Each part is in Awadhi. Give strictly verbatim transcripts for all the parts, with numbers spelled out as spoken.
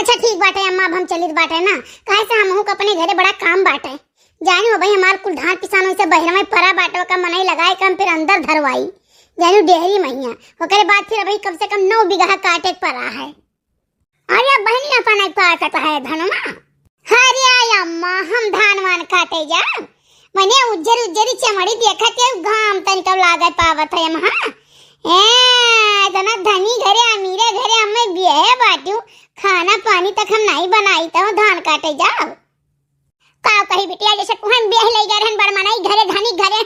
अच्छा ठीक बाटे अम्मा, अब हम चलित बाटे ना, काहे से हमहू के अपने घरे बड़ा काम बाटे। जानी हो भाई, हमार कुल धान पिसान वैसे बहिरवा में परा बाटे, ओका मनई लगाए के हम फिर अंदर धरवाई। जानी डेहरी महिया, ओकरे बाद फिर अभी कम से कम नौ बीघा काटे के परा है। अरे बहिनी, अपन एक काटत है धनमा। अरे अम्मा, हम धान वान काटे जाब? मने उज्जर उज्जरी चमड़ी देखत है, घाम तनिका लागत पावत है हम, हाँ? ए, इतना धनी घरे, अमीरे घरे हमें बियाहे बाटिउ, खाना पानी तक हम नहीं बनाई, तो धान काटे जाब? का कही बिटिया, जैसे तुहन बियाह ले गए रहन बड़ मनई घरे, धनी घरे,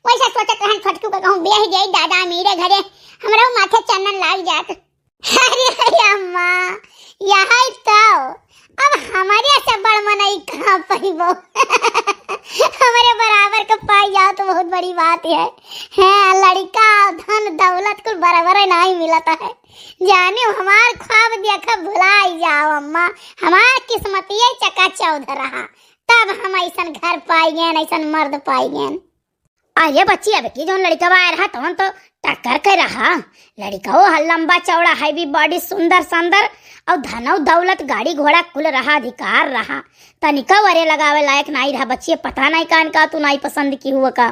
वैसे सोचत रहन छोटकू के कहूँ बियाह जाई दादा अमीरे घरे, हमरा माथे चंदन लाग जात। अरे, अरे अम्मा, यही तो, अब हमारे से बड़ मनई कहाँ पइबो? हमारे बराबर के पाई जाओ तो बहुत बड़ी बात है। हैं, लड़का, धन, दौलत कुल बराबर नहीं मिलता है। जाने हमार ख्वाब देखा भुलाई जाओ अम्मा, हमार किस्मतिये चकाचौंध रहा, तब हम ऐसन घर पाई गए, ऐसन मर्द पाई गए। अरे बच्ची, अब की जौन लड़िकवा आए रहा तौन तो टक्कर के रहा। लड़िकवा हा लंबा चौड़ा, heavy body, सुंदर संदर, और धनौ दौलत, गाड़ी घोड़ा कुल रहा, अधिकार रहा। तनिका वरे लगावे लायक नाई रहा बच्ची, पता नहीं कान का तू नाई पसंद की हुआ का।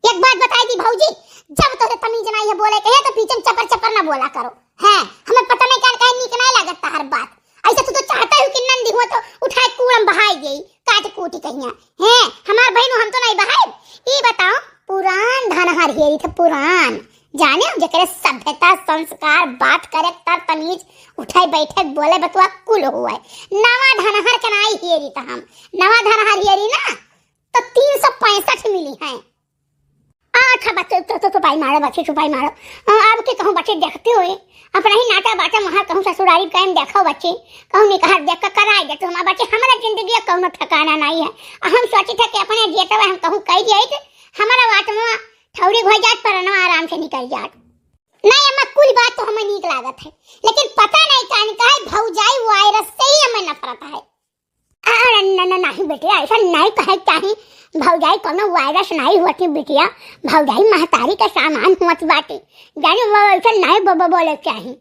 एक बात बताई दी भौजी, जब तोहरे तमीज नाई है बोले के है तो पीछे में चपर चपर ना बोला करो। हैं, हमें पता नहीं कान काहे नीक नाई लागत तहार बात। ऐसे तू तो चाहता हूँ कि नंदी हुआ तो उठाए कूड़म बहाई गई, काट कूटी कहिया। हैं, हमार बहिन हम तो नहीं बहाई। ई बताओ, पुरान धनहर हेरी थे पुरान। जाने हो, जेकरे सभ्यता, संस्कार, बात करे, तर तमीज, उठे बैठे, बोले बतुआ कुल हुआ है। नवा धनहर के नाई हेरी त हम। नवा धनहर हेरी ना, तो तीन सौ पैंसठ मिली है। अच्छा बच्चे, तो, तो, चुपाई मारो बच्चे, चुपाई मारो। अ, अब के कहूँ बच्चे देखते हुए, अपना ही नाटा बाटा वहाँ कहूँ ससुरारी कायम देखो बच्चे, कहूँ निकहर देख के कराई दे तुम बच्चे, हमारा जिंदगी का कौनो ठिकाना नहीं है। आ हम सोची थे कि अपने जेतवा हम कहूँ कह दिए तो हमारा आत्मा ठौरी हो जात, परनवा आराम से निकल जात। नहीं अम्मा, कुल बात तो हमें नीक लागत है, लेकिन पता नहीं कान काहे भौजाई वायरस से ही हमें नफरत है। अरे न, न, नहीं बेटिया, ऐसा नहीं कहे चाही। भौजाई कोनो वायरस नहीं होती बिटिया, भौजाई महतारी के सामान होत बाटी। जाने वो ऐसा नहीं ब-, ब-, बोले चाही।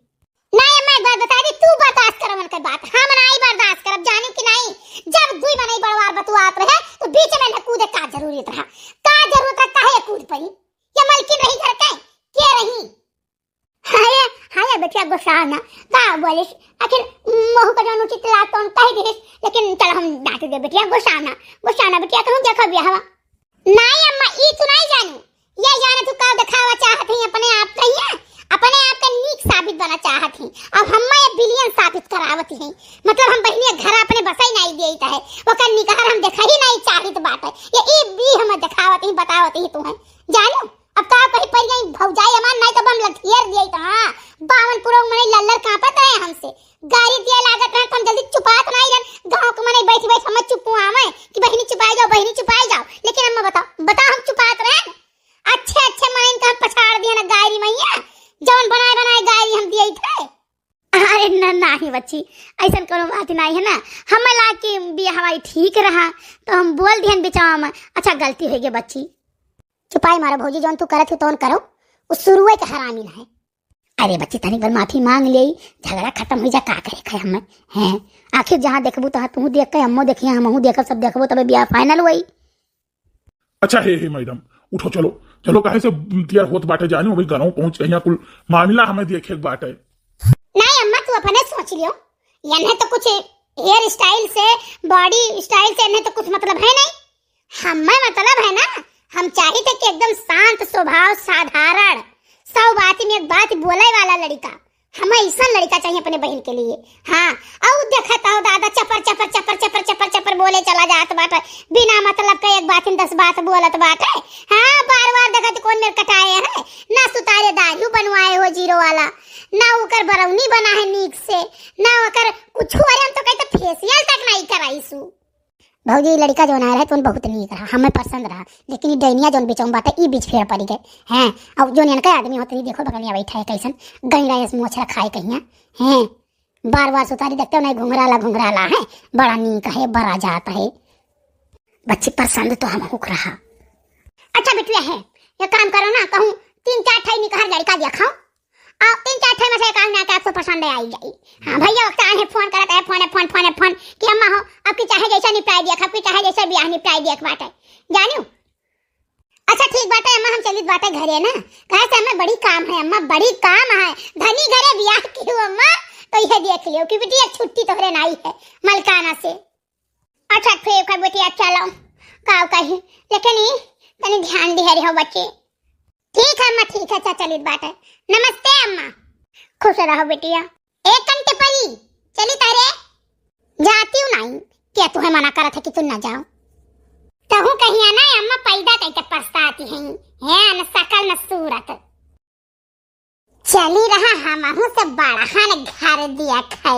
नहीं अम्मा, एक बात बता दी, तू बर्दाश्त कर उनके बात, हम नहीं बर्दाश्त करब, जाने कि नहीं। जब दुई मनई बड़वार बतुआत रहे तो बीच में न कूदे का जरूरत रहा, का जरूरत रहा, काहे कूद पड़ी? ये मलकिन रही घर के, के रही? हाय, हाय बेटिया गुस्सा ना, का बोलिस? आखिर महू का जौन उचित लाग तौन कह दिस, लेकिन चल हम डांट दे बेटिया, गुस्सा ना, गुस्सा ना बेटिया, कहूँ देखो बियाहवा। नाई अम्मा, ई तू नाई जानू, ये जाने तू का दिखावा चाहत ही अपने आप का, ये अपने आप का नीक साबित बना चाहत ही। अब हम्मा ये विलियन साबित करावत ही, मतलब हम बहिनिया घर अपने बसाई नाई देत है, ओकर निकहर हम देखा ही नाई चाहित बाटे, ये ई भी हम दिखावत ही, बतावत ही तू है, जानू। अब का कही पड़ गई भौजाई हमार, नाई तो बम लठियर दिए तो हाँ, बावन पुरौ मने लल्लर कांपत रहे हमसे, गारी दिए लागत रहे तो हम जल्दी चुपात नाई रहन। गाँव के मने बैठ बैठ हमें चुपवावे कि बहिनी चुपाई जाओ, बहिनी चुपाई जाओ, लेकिन अम्मा बताओ, बताओ हम चुपात रहन? अच्छे अच्छे मने इनका हम पछाड़ दिए ना गायरी मैया, जौन बनाए बनाए गायरी हम दिए थे। अरे न, नाही बच्ची, ऐसन कोनो बात नाही है ना। हमें लाग कि बियाहवा ठीक रहा, तो हम बोल दिहन बिचावा में। अच्छा, गलती होइ गई बच्ची। चुपाई मारो भौजी, जौन तू करत ही तौन करो, उ शुरुए के हरामी न है। अरे बच्ची, तनिक भर माफी मांग लेई, झगड़ा खतम होइ जा, का करे खाए हमें, हैं? आखिर जहाँ देखबू तहाँ तू देख के, अम्मो देखिए, हमहू देखब, सब देखबो, तबे बियाह final होई। अच्छा, हे, हे मैडम, उठो, चलो, चलो, काहे से तैयार होत बाटे, जाने हो भाई, घरों पहुँच के यहाँ कुल मामला हमें देखे के बाटे। नहीं अम्मा, तू अपने सोच लियो, इन्हें तो कुछ hair style से, body style से इन्हें तो कुछ मतलब है नहीं। हमें मतलब है ना, हम चाहित है कि एकदम शांत स्वभाव, साधारण, सौ बात में एक बात बोले वाला लड़िका। हमें ऐसा लड़िका चाहिए अपने बहिन के लिए। हाँ, और देखत हो दादा, चपर, चपर, चपर, चपर, चपर, चपर बोले चला जात बाटे, बिना मतलब के एक बात में दस बात बोलत बाटे। हाँ, बार बार देखत कौन मेर कटाए है, ना सुतारे दाढ़ी बनवाए हो जीरो वाला, ना ओकर बरौनी बना है नीक से, ना ओकर कुछ, अरे हम तो कहते facial तक नहीं कराई सु। भौजी, ई लड़िका जौन आए रहे, तौन बहुत नीक रहा, हमें पसंद रहा, लेकिन ई डैनिया जौन बिचौं बाटे, ई बीच फेर पड़ी गए। हैं, अब जौन इनका आदमी होते, देखो बगलिया बैठा है, कैसन गैंडा ऐस मोछरा खाए कहिया। हैं, बार बार सुतारी देखते हो, नहीं घुंघराला, घुंघराला है, बड़ा नीक है, बड़ा जात है। बच्ची, पसंद तो हम हुक रहा। अच्छा बिटिया है, ये काम करो ना, कहूँ तीन चार ठाई निकहर लड़िका दिया खाओ, और तीन चार ठाई में से एक आदमी आके आपको पसंद आई जाई। हाँ भैया, वक्त आए हैं, फोन करत है, फने फन कि अम्मा हो, अब की चाहे जैसा निपटाई दिया, अब की चाहे जैसा बियाह निपटाई दिया बाटे, जानियो। अच्छा ठीक बाटे अम्मा, हम चलित बाटे घरे ना, काहे से अम्मा बड़ी काम है, अम्मा बड़ी काम है, धनी घरे बियाह की हो अम्मा, तो यह देख लियो कि बिटिया छुट्टी तोहरे नाई है मलकाना से। अच्छा ठीक है बिटिया, चलो, का कही, लेकिन ई तनी ध्यान दिहे रहो बच्ची। ठीक है अम्मा, ठीक है, अच्छा चलित बाटे। नमस्ते अम्मा। खुश रहो बिटिया। ए कंट परी, चली तारे। जाती हूँ नहीं, क्या तुम्हें मना करत है कि तुम ना जाओ? तहु कहिया ना अम्मा पैदा कइके पछताती हैं। हैं, न सकल न सूरत। चली रहा हमहू से बड़हन घर देखे।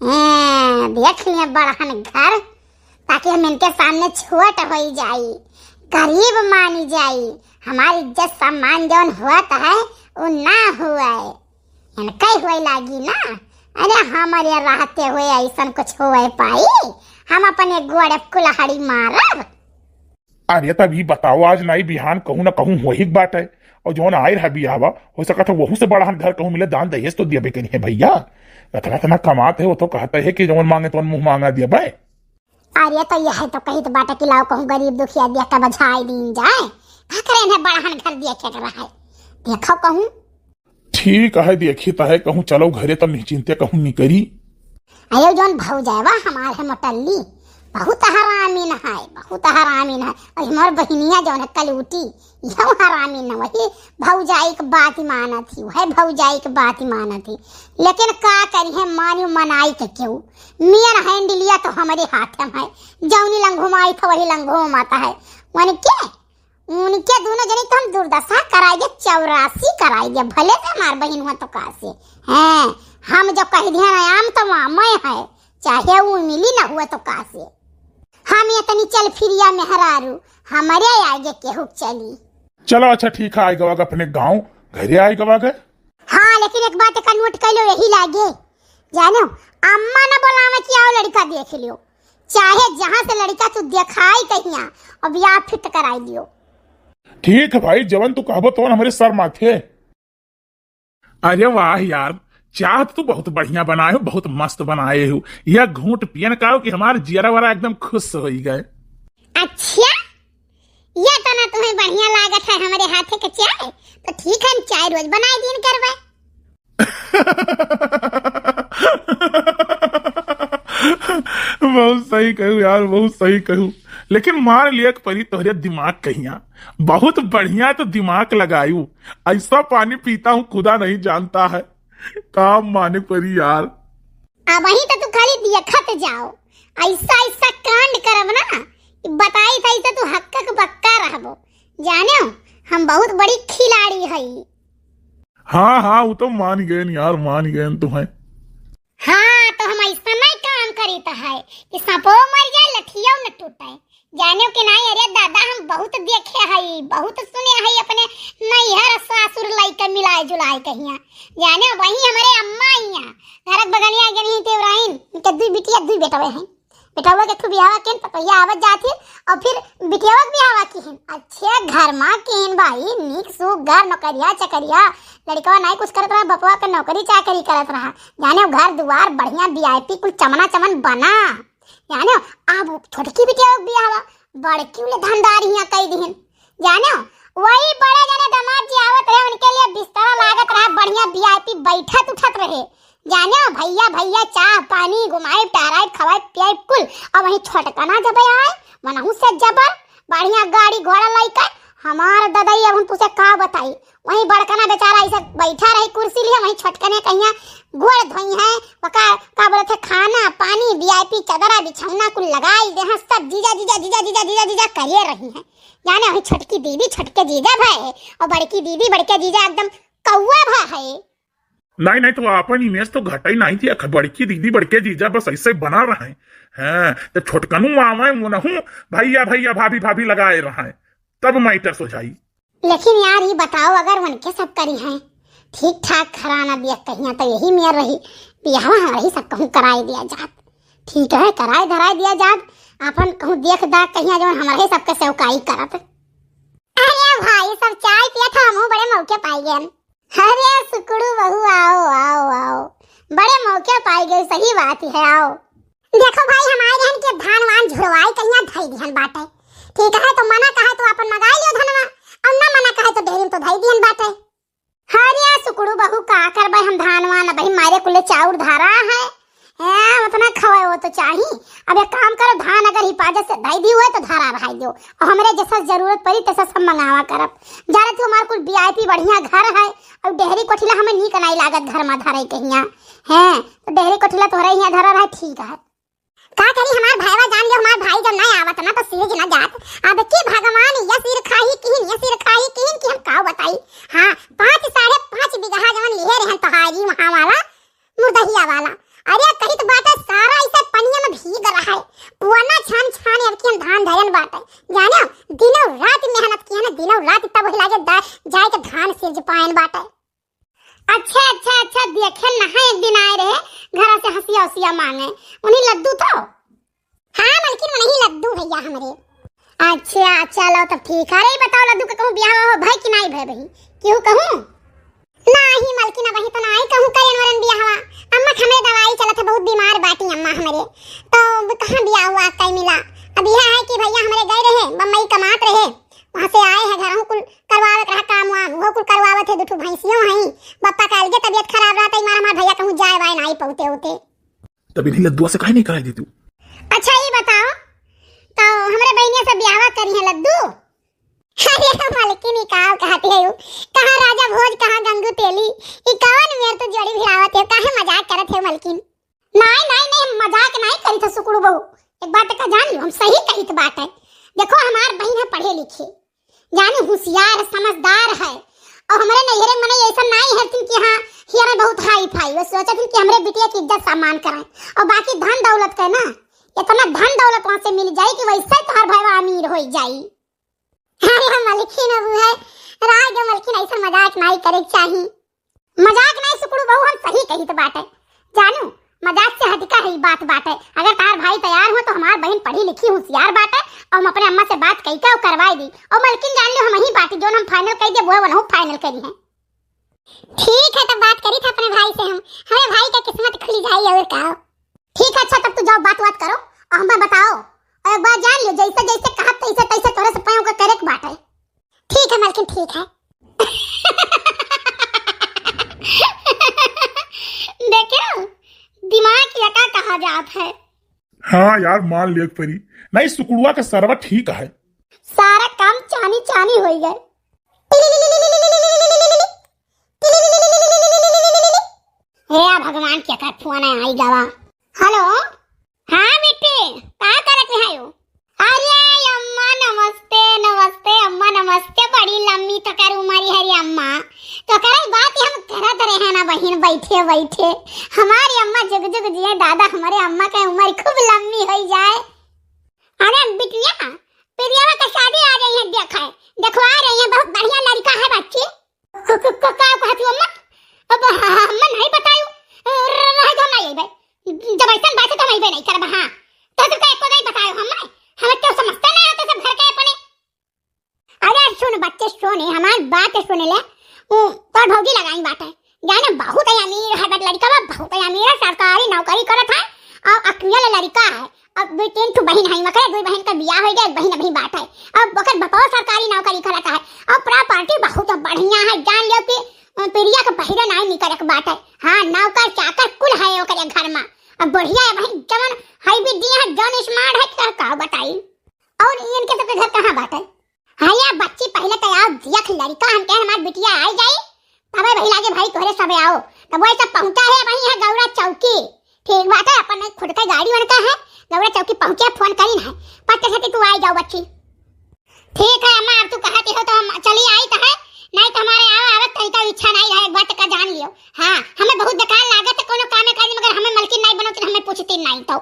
हैं, देख लिए बड़हन घर, ताकि हम इनके सामने छोट होई जाई, गरीब मानी जाई, हमारी इज्जत सम्मान जौन होत है, उ ना हुए, इनके हुए लागी ना। अरे हमारे रहते हुए ऐसन कुछ हुए पाई, हम अपने गोड़े कुल्हाड़ी मारब। अरे तब ई बताओ, आज नाई बिहान कहूँ ना कहूँ होही के बाटे, और जौन आए रहा बियाहवा, हो सकत है वहू से बड़हन घर कहूँ मिले, दान दहेज तो दियबे करी है भैया। इतना इतना कमात है, वो तो कहते है कि जौन मांगे तौन मुँह मांगा दियबे। अरे तो यह तो कहित बाटे कि लाओ कहूँ गरीब दुखिया देख के बझाई दीन जाए, का करे इन्हें बड़हन घर देखे के रहे, देखो कहूँ। ठीक है, देखी त है कहूँ, चलो घरे तब निश्चिंते कहूँ निकरी। अयो जौन भौजावा हमार है मोटल्ली, बहुत हरामीन है, बहुत हरामीन है। और हमार बहिनिया जौन है कलूटी, यहू हरामीन है, वही भौजाई के बात ही मानत ही, वही भौजाई के बात ही मानत ही। लेकिन का करी है, मानियो मनाई के क्यों, मेन हैंडलिया तो हमारे हाथ में है, जौनी लंग घुमाई था वही लंग घुमाता है। माने के उनके दोनों जने के हम दुर्दशा कराई दे, चौरासी कराई दे, भले से हमार बहिन हुआ तो का से। हैं, हम जो कह दिया ना, आम तो आमे है, चाहे वो मिली ना हुआ तो का से। हम ये तनी चल फिरिया मेहरारू, हमारे आगे केहू चली। चलो अच्छा ठीक है, आए गवा अपने गाँव, घरे आए गवा। हाँ, लेकिन एक बात का नोट कर लो, यही लागे, जानो, अम्मा ना बोलावे कि आओ लड़का देख लियो, चाहे जहाँ से लड़का तू देखाई कहिया, अब या फिट कराई लियो। ठीक है भाई, जवन तू कहबो तवन हमरे सर माथे। अरे वाह यार, चाह तो तू बहुत बढ़िया बनाए हो, बहुत मस्त बनाए हो। यह घूंट पियन का हो कि हमार जियरा वरा एकदम खुश हो गए। अच्छा, यह तो ना तुम्हें बढ़िया लागत है हमारे हाथे के चाय, तो ठीक है, हम चाय रोज बनाए दिन करबे। बहुत सही कहू यार, बहुत सही कहू। लेकिन मान लिया कि परी तोहरे दिमाग कहिया, बहुत बढ़िया तो दिमाग लगायू। ऐसा पानी पीता हूँ खुदा नहीं जानता है, काम माने परी यार। अब वही तो तू खाली देखत जाओ, ऐसा ऐसा कांड करब ना, बताई था ऐसा तू हक्का के बक्का रहबो। जाने हो, हम बहुत बड़ी खिलाड़ी हई। हाँ हाँ, वो तो मान गए यार, मान गए तो है। हाँ, तो हम ऐसा नहीं काम करी तो है कि सांपो मर जाए, लठियो न टूटे। जाने हो कि नहीं, अरे दादा, हम बहुत देखे हई, बहुत सुने हई, अपने नैहर सासुर लइके मिलाए जुलाए कहिया। जाने हो, वही हमारे अम्मा हिया, घर के बगलिया गनी ही तेवराइन, इनके दुई बिटिया दुई बेटवे हैं। बेटवा के ठू बियाहवा केन पतोहिया आवत जात ही, और फिर बिटियावा के बियाहवा किहिन। अच्छे घर मा किहिन भाई, नीक सुख घर, नौकरिया चकरिया, लड़कवा नहीं कुछ करत रहा, बपवा के नौकरी चाकरी करत रहा। जाने घर दुआर बढ़िया वीआईपी कुल चमना चमन बना। जाने अब छोटकी बिटियावा के बियाहवा बड़की उले धंधार हिया कई दिहिन। जाने वही बड़े जने दामाद जी आवत रहे, उनके लिए बिस्तरा लागत रहा, बढ़िया वीआईपी बैठत उठत रहे। जाने भैया भैया चाह पानी घुमाई टहराई खवाई पियाई कुल। और वहीं छोटकना जब आए, मनहू से जबर बढ़िया गाड़ी घोड़ा लइके। हमार ददई, अब हम तुसे का बताई, वहीं बड़कना बेचारा ऐसे बैठा रही कुर्सी लिए, वहीं छोटकने कहिया गोड़ धोई है, वका का बोलत है, खाना पानी वीआईपी चदरा बिछौना कुल लगाई दे हैं, सब जीजा जीजा जीजा जीजा जीजा जीजा करिए रही हैं। जाने वहीं छोटकी दीदी छोटके जीजा भए, और बड़की दीदी बड़के जीजा एकदम कौआ भा है। नहीं नहीं, तो आपन इमेज तो घटाई नहीं थी, अख-, बड़की दीदी बड़के जीजा बस ऐसे बना रहे हैं। तो छोटकनू आवे, मुनहू भैया भैया भाभी भाभी लगाए रहे, तब मैटर सुलझाई। लेकिन यार, ये बताओ, अगर उनके सब करी हैं, ठीक ठाक घराना बिया कहिया, तो यही मेर रही, बियाहवा हमारे ही सब कहूँ कराए दिया जात। ठीक है, कराए धराए दिया जात, अपन कहूँ देख दाख कहिया, जवन हमारे ही सबके सेवकाई करत। अरे भाई, सब चाय पिया था, हमहू बड़े मौके पाई गए। अरे सुकड़ू बहू, आओ, आओ, आओ, बड़े मौके पाई गए, सही बात है, आओ। देखो भाई, हमारे रहन के धान वान झुरवाई कहिया धई दिहन बाटे। ठीक है, तो मना कहे तो आपन मगाई लियो धनवा, और ना मना कहे तो डेहरी में तो धई दिहन बाटे। अरे सुकुड़ू बहू, का करबे हम धान वान, अबही मारे कुले चाउर धरा है। हैं, उतना खवाए वो तो चाही। अब एक काम करो, धान अगर हिफाजत से धई दी हुए तो धरा रहाई दियो, और हमरे जैसा जरूरत पड़ी तैसा सब मंगावा करब। जानत हो हमार कुल वीआईपी बढ़िया घर है, और डेहरी कोठिला हमें नीक नाई लागत घर में धरे कहिया। हैं, तो डेहरी कोठिला तोहरे हियाँ धरा रहे, ठीक है। का करी हमार भाईवा, जान लियो हमार भाई जब ना आवत ना तो सीरिज ना जात। अब की भगवान ये सिर खाही किहिन, ये सिर खाही किहिन कि हम का बताई। हाँ, पाँच साढ़े पाँच बीघा जवन लिहे रहन तोहारी वहाँ वाला, मुर्दहिया वाला। अरे कहित बाटे सारा ऐसे पनिया में भीग रहा है। पुअना छान छान अब की हम धान धरन बाटे। जानो, दिनों रात मेहनत किया ना, दिनों रात तब वही लागे दा-, जाए के धान सिरज पायन बाटे। अच्छा, अच्छा, अच्छा, देखे ना है, एक दिन आए रहे घरा से हंसिया उसिया मांगे, उन्हीं लद्दू तो। हाँ मलकिन, वही लद्दू भैया हमरे। अच्छा, चलो तब ठीक है। अरे बताओ लद्दू के कहूँ ब्याह हो भाई कि नाई भाई बही? केहू कहूँ? नाही मलकिन, अबही तो नाई कहूँ करेन वरन ब्याहवा। अम्मा के हमरे दवाई चलत है, बहुत बीमार बाटी अम्मा हमरे, तो अब कहाँ ब्याह हुआ कई मिला। अब यह है कि भैया हमरे गए रहे बम्बई कमात रहे, वहाँ से आए हैं घर, कुल करवावत रहा काम वाम, वो कुल करवावत है, दो ठो भैंसियों हैं। बप्पा का अलगे तबीयत खराब रहता है, मारा हमार भैया कहूँ जाए वाए नाई पौते होते। तब इन्हीं लद्दुआ से काहे नहीं कराई दी तू? अच्छा ये बताओ, तो हमरे बहनिया से ब्याहवा करी है लद्दू? अरे मलकिन, ई का कहत है यू? कहाँ राजा भोज, कहाँ गंगू तेली? ई कवन मेर तू जोड़ी भिड़ावत है? काहे मजाक करत है मलकिन? नाई, नाई, नाई, हम मजाक नाई करी थे सुकुड़ू बहू। एक बात का जान लो, हम सही कही थे बात है। देखो हमार बहन है पढ़े लिखे, जानी होशियार समझदार है, और हमरे नैहरे मने ऐसा नाई है कि हाँ हिया में बहुत हाई फाई, वो सोचत है कि हमरे बिटिया की इज्जत सम्मान करें, और बाकी धन दौलत के ना, इतना धन दौलत वहाँ से मिल जाई कि वैसे तोहर भैया अमीर हो जाई। अरे मलकिन, अब है राय दे मलकिन, ऐसा मजाक नाई करे के चाही। मजाक नाई सुकुड़ू बहू, हम सही कही तो बाटे। जानू, मजाक से हटिका है ई बात बाटे। अगर तार भाई तैयार हो तो हमार बहन पढ़ी लिखी होशियार बाटे, और हम अपने अम्मा से बात कही के करवाई दी। और मलकिन जान लो हम ही बाटी, जो हम फाइनल कही दे वो वनहु फाइनल करी है। ठीक है, तब बात करी था अपने भाई से हम, हमारे भाई का किस्मत खुली जाई और का। ठीक है, अच्छा तब तू जाओ बात बात करो और हमें बताओ, और एक बात जान लियो, जैसे जैसे कहा तैसे तैसे तोरे से पयों का करे के बाटे। ठीक है मलकिन, ठीक है। देखो, दिमाग यका कहा जात है। हाँ यार, मान लेक परी। नहीं, सुकुड़ुआ का सरवा ठीक है। सारा काम चानी चानी होई गए। हे भगवान, केकर फोन आई गवा। हेलो। हाँ बेटी, का करत है हो? अरे अम्मा नमस्ते, नमस्ते अम्मा नमस्ते। बड़ी लम्मी तोकर उमर है रे अम्मा। तोकर बात हम करत रहे ना बहिन, बैठे बैठे। हमारे अम्मा जुग जुग जिए दादा, हमारे अम्मा के उमर खूब लम्मी होई जाए। अरे बिटिया, प्रियवा के शादी आ रही है, देखे, देखवा रही है, बहुत बढ़िया लड़का है बच्ची। क-, क-, क-, का कहत हो अम्मा? अब ह-, ह-, अम्मा नहीं बतायू। र-, रह दो, हम नहीं अइबे। जब ऐसन बात है तो हम अइबे नहीं करब। हाँ, तो तुमका एको नहीं बतायो हम, हमें तो समझते नहीं होते सब घर के अपने। अरे सुन बच्चे, सुन, हमार बात सुन ले। उ, तोर भौजी लगाई बात है, जाने बहुत है अमीर है, बट लड़का बा बहुत है अमीर है, सरकारी नौकरी करत है और अकेला लड़का है। अब दो तीन ठो बहिन है, ओकरे दो बहिन का बियाह हो गया, एक बहिन अभी बाट है। अब ओकर बपवा सरकारी नौकरी करत है, अब प्रॉपर्टी बहुत बढ़िया है। जान लियो कि, अ, प्रिया के बहिरे नाई निकले के बाट है। हाँ, नौकर चाकर कुल है ओकरे घर में। अब बढ़िया है बहिन, जवन है भी दिया है, जवन स्मार्ट है, क्या, का बताई। और इनके सबके घर कहाँ बाट है? हाँ या बच्ची, पहले तो आओ देख लड़का, हम कहे हमार बिटिया आई जाई, तबे भाई लागे भाई तोहरे सबे आओ। तब वही सब पहुँचा है, वही है गौरा चौकी। ठीक बात है, अपन खुद का गाड़ी उनका है, गौरा चौकी पहुँचे, फोन करी ना, पत्ते से तू आई जाओ बच्ची। ठीक है अम्मा, अब तू कहती हो तो हम चली आई तो है, नहीं तो हमारे आओ आवत तरीका इच्छा नहीं रहे, एक बात का जान लियो। हाँ, हमें बहुत बेकार लागत है कोनो कामे काज, मगर हमें मलकिन नहीं बनोती, हमें पूछती नहीं तो।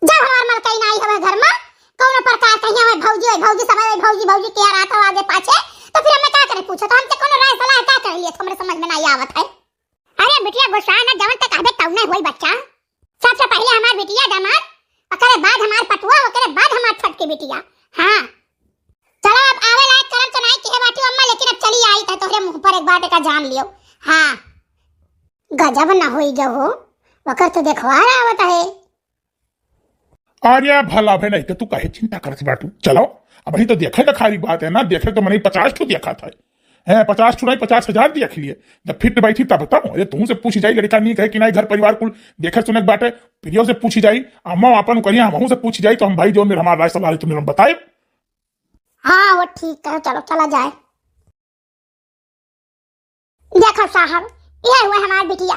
जब हमार मलकई नाई हवे घर में, कौनो प्रकार कहिया हवे भौजी, हवे भौजी, सब हवे भौजी, भौजी के रात आगे पाछे, तो फिर हमें का करे पूछो, तो हमसे कौनो राय सलाह का करे लिए, तो हमरे समझ में नाई आवत है। अरे बिटिया गोसाई ना, जवन तक कहबे तौने होई बच्चा। सबसे पहले हमार बिटिया जमार, ओकरे बाद हमार पटुआ, ओकरे बाद हमार छोटकी बिटिया। हाँ। चलो अब आवे लायक करम तो नाई किहे बाटी अम्मा, लेकिन अब चली आई तो तोहरे मुंह पर एक बात का जान लियो। हाँ। गजब ना होई गयो हो, ओकर तो देखवार आवत है। अरे भला भे नहीं तो तू काहे चिंता करत बाटू? चलो, अबहीं तो देखे देखारी बात है ना, देखे तो मनई पचास ठो देखत है। हैं, पचास ठो नहीं, पचास हजार देख लिए। जब फिट बैठी तब बताओ, अरे तुहू से पूछी जाई, लड़का नीक है कि नहीं, घर परिवार कुल देखे सुने के बाटे, प्रियो से पूछी जाई, अम्मा आपन करिया, हमहू से पूछी जाई, तो हम भाई जो मेरे हमार राय सलाह तुम बताए। हाँ, वो ठीक है, चलो चला जाए। देखो साहब, यह हुआ हमार बिटिया,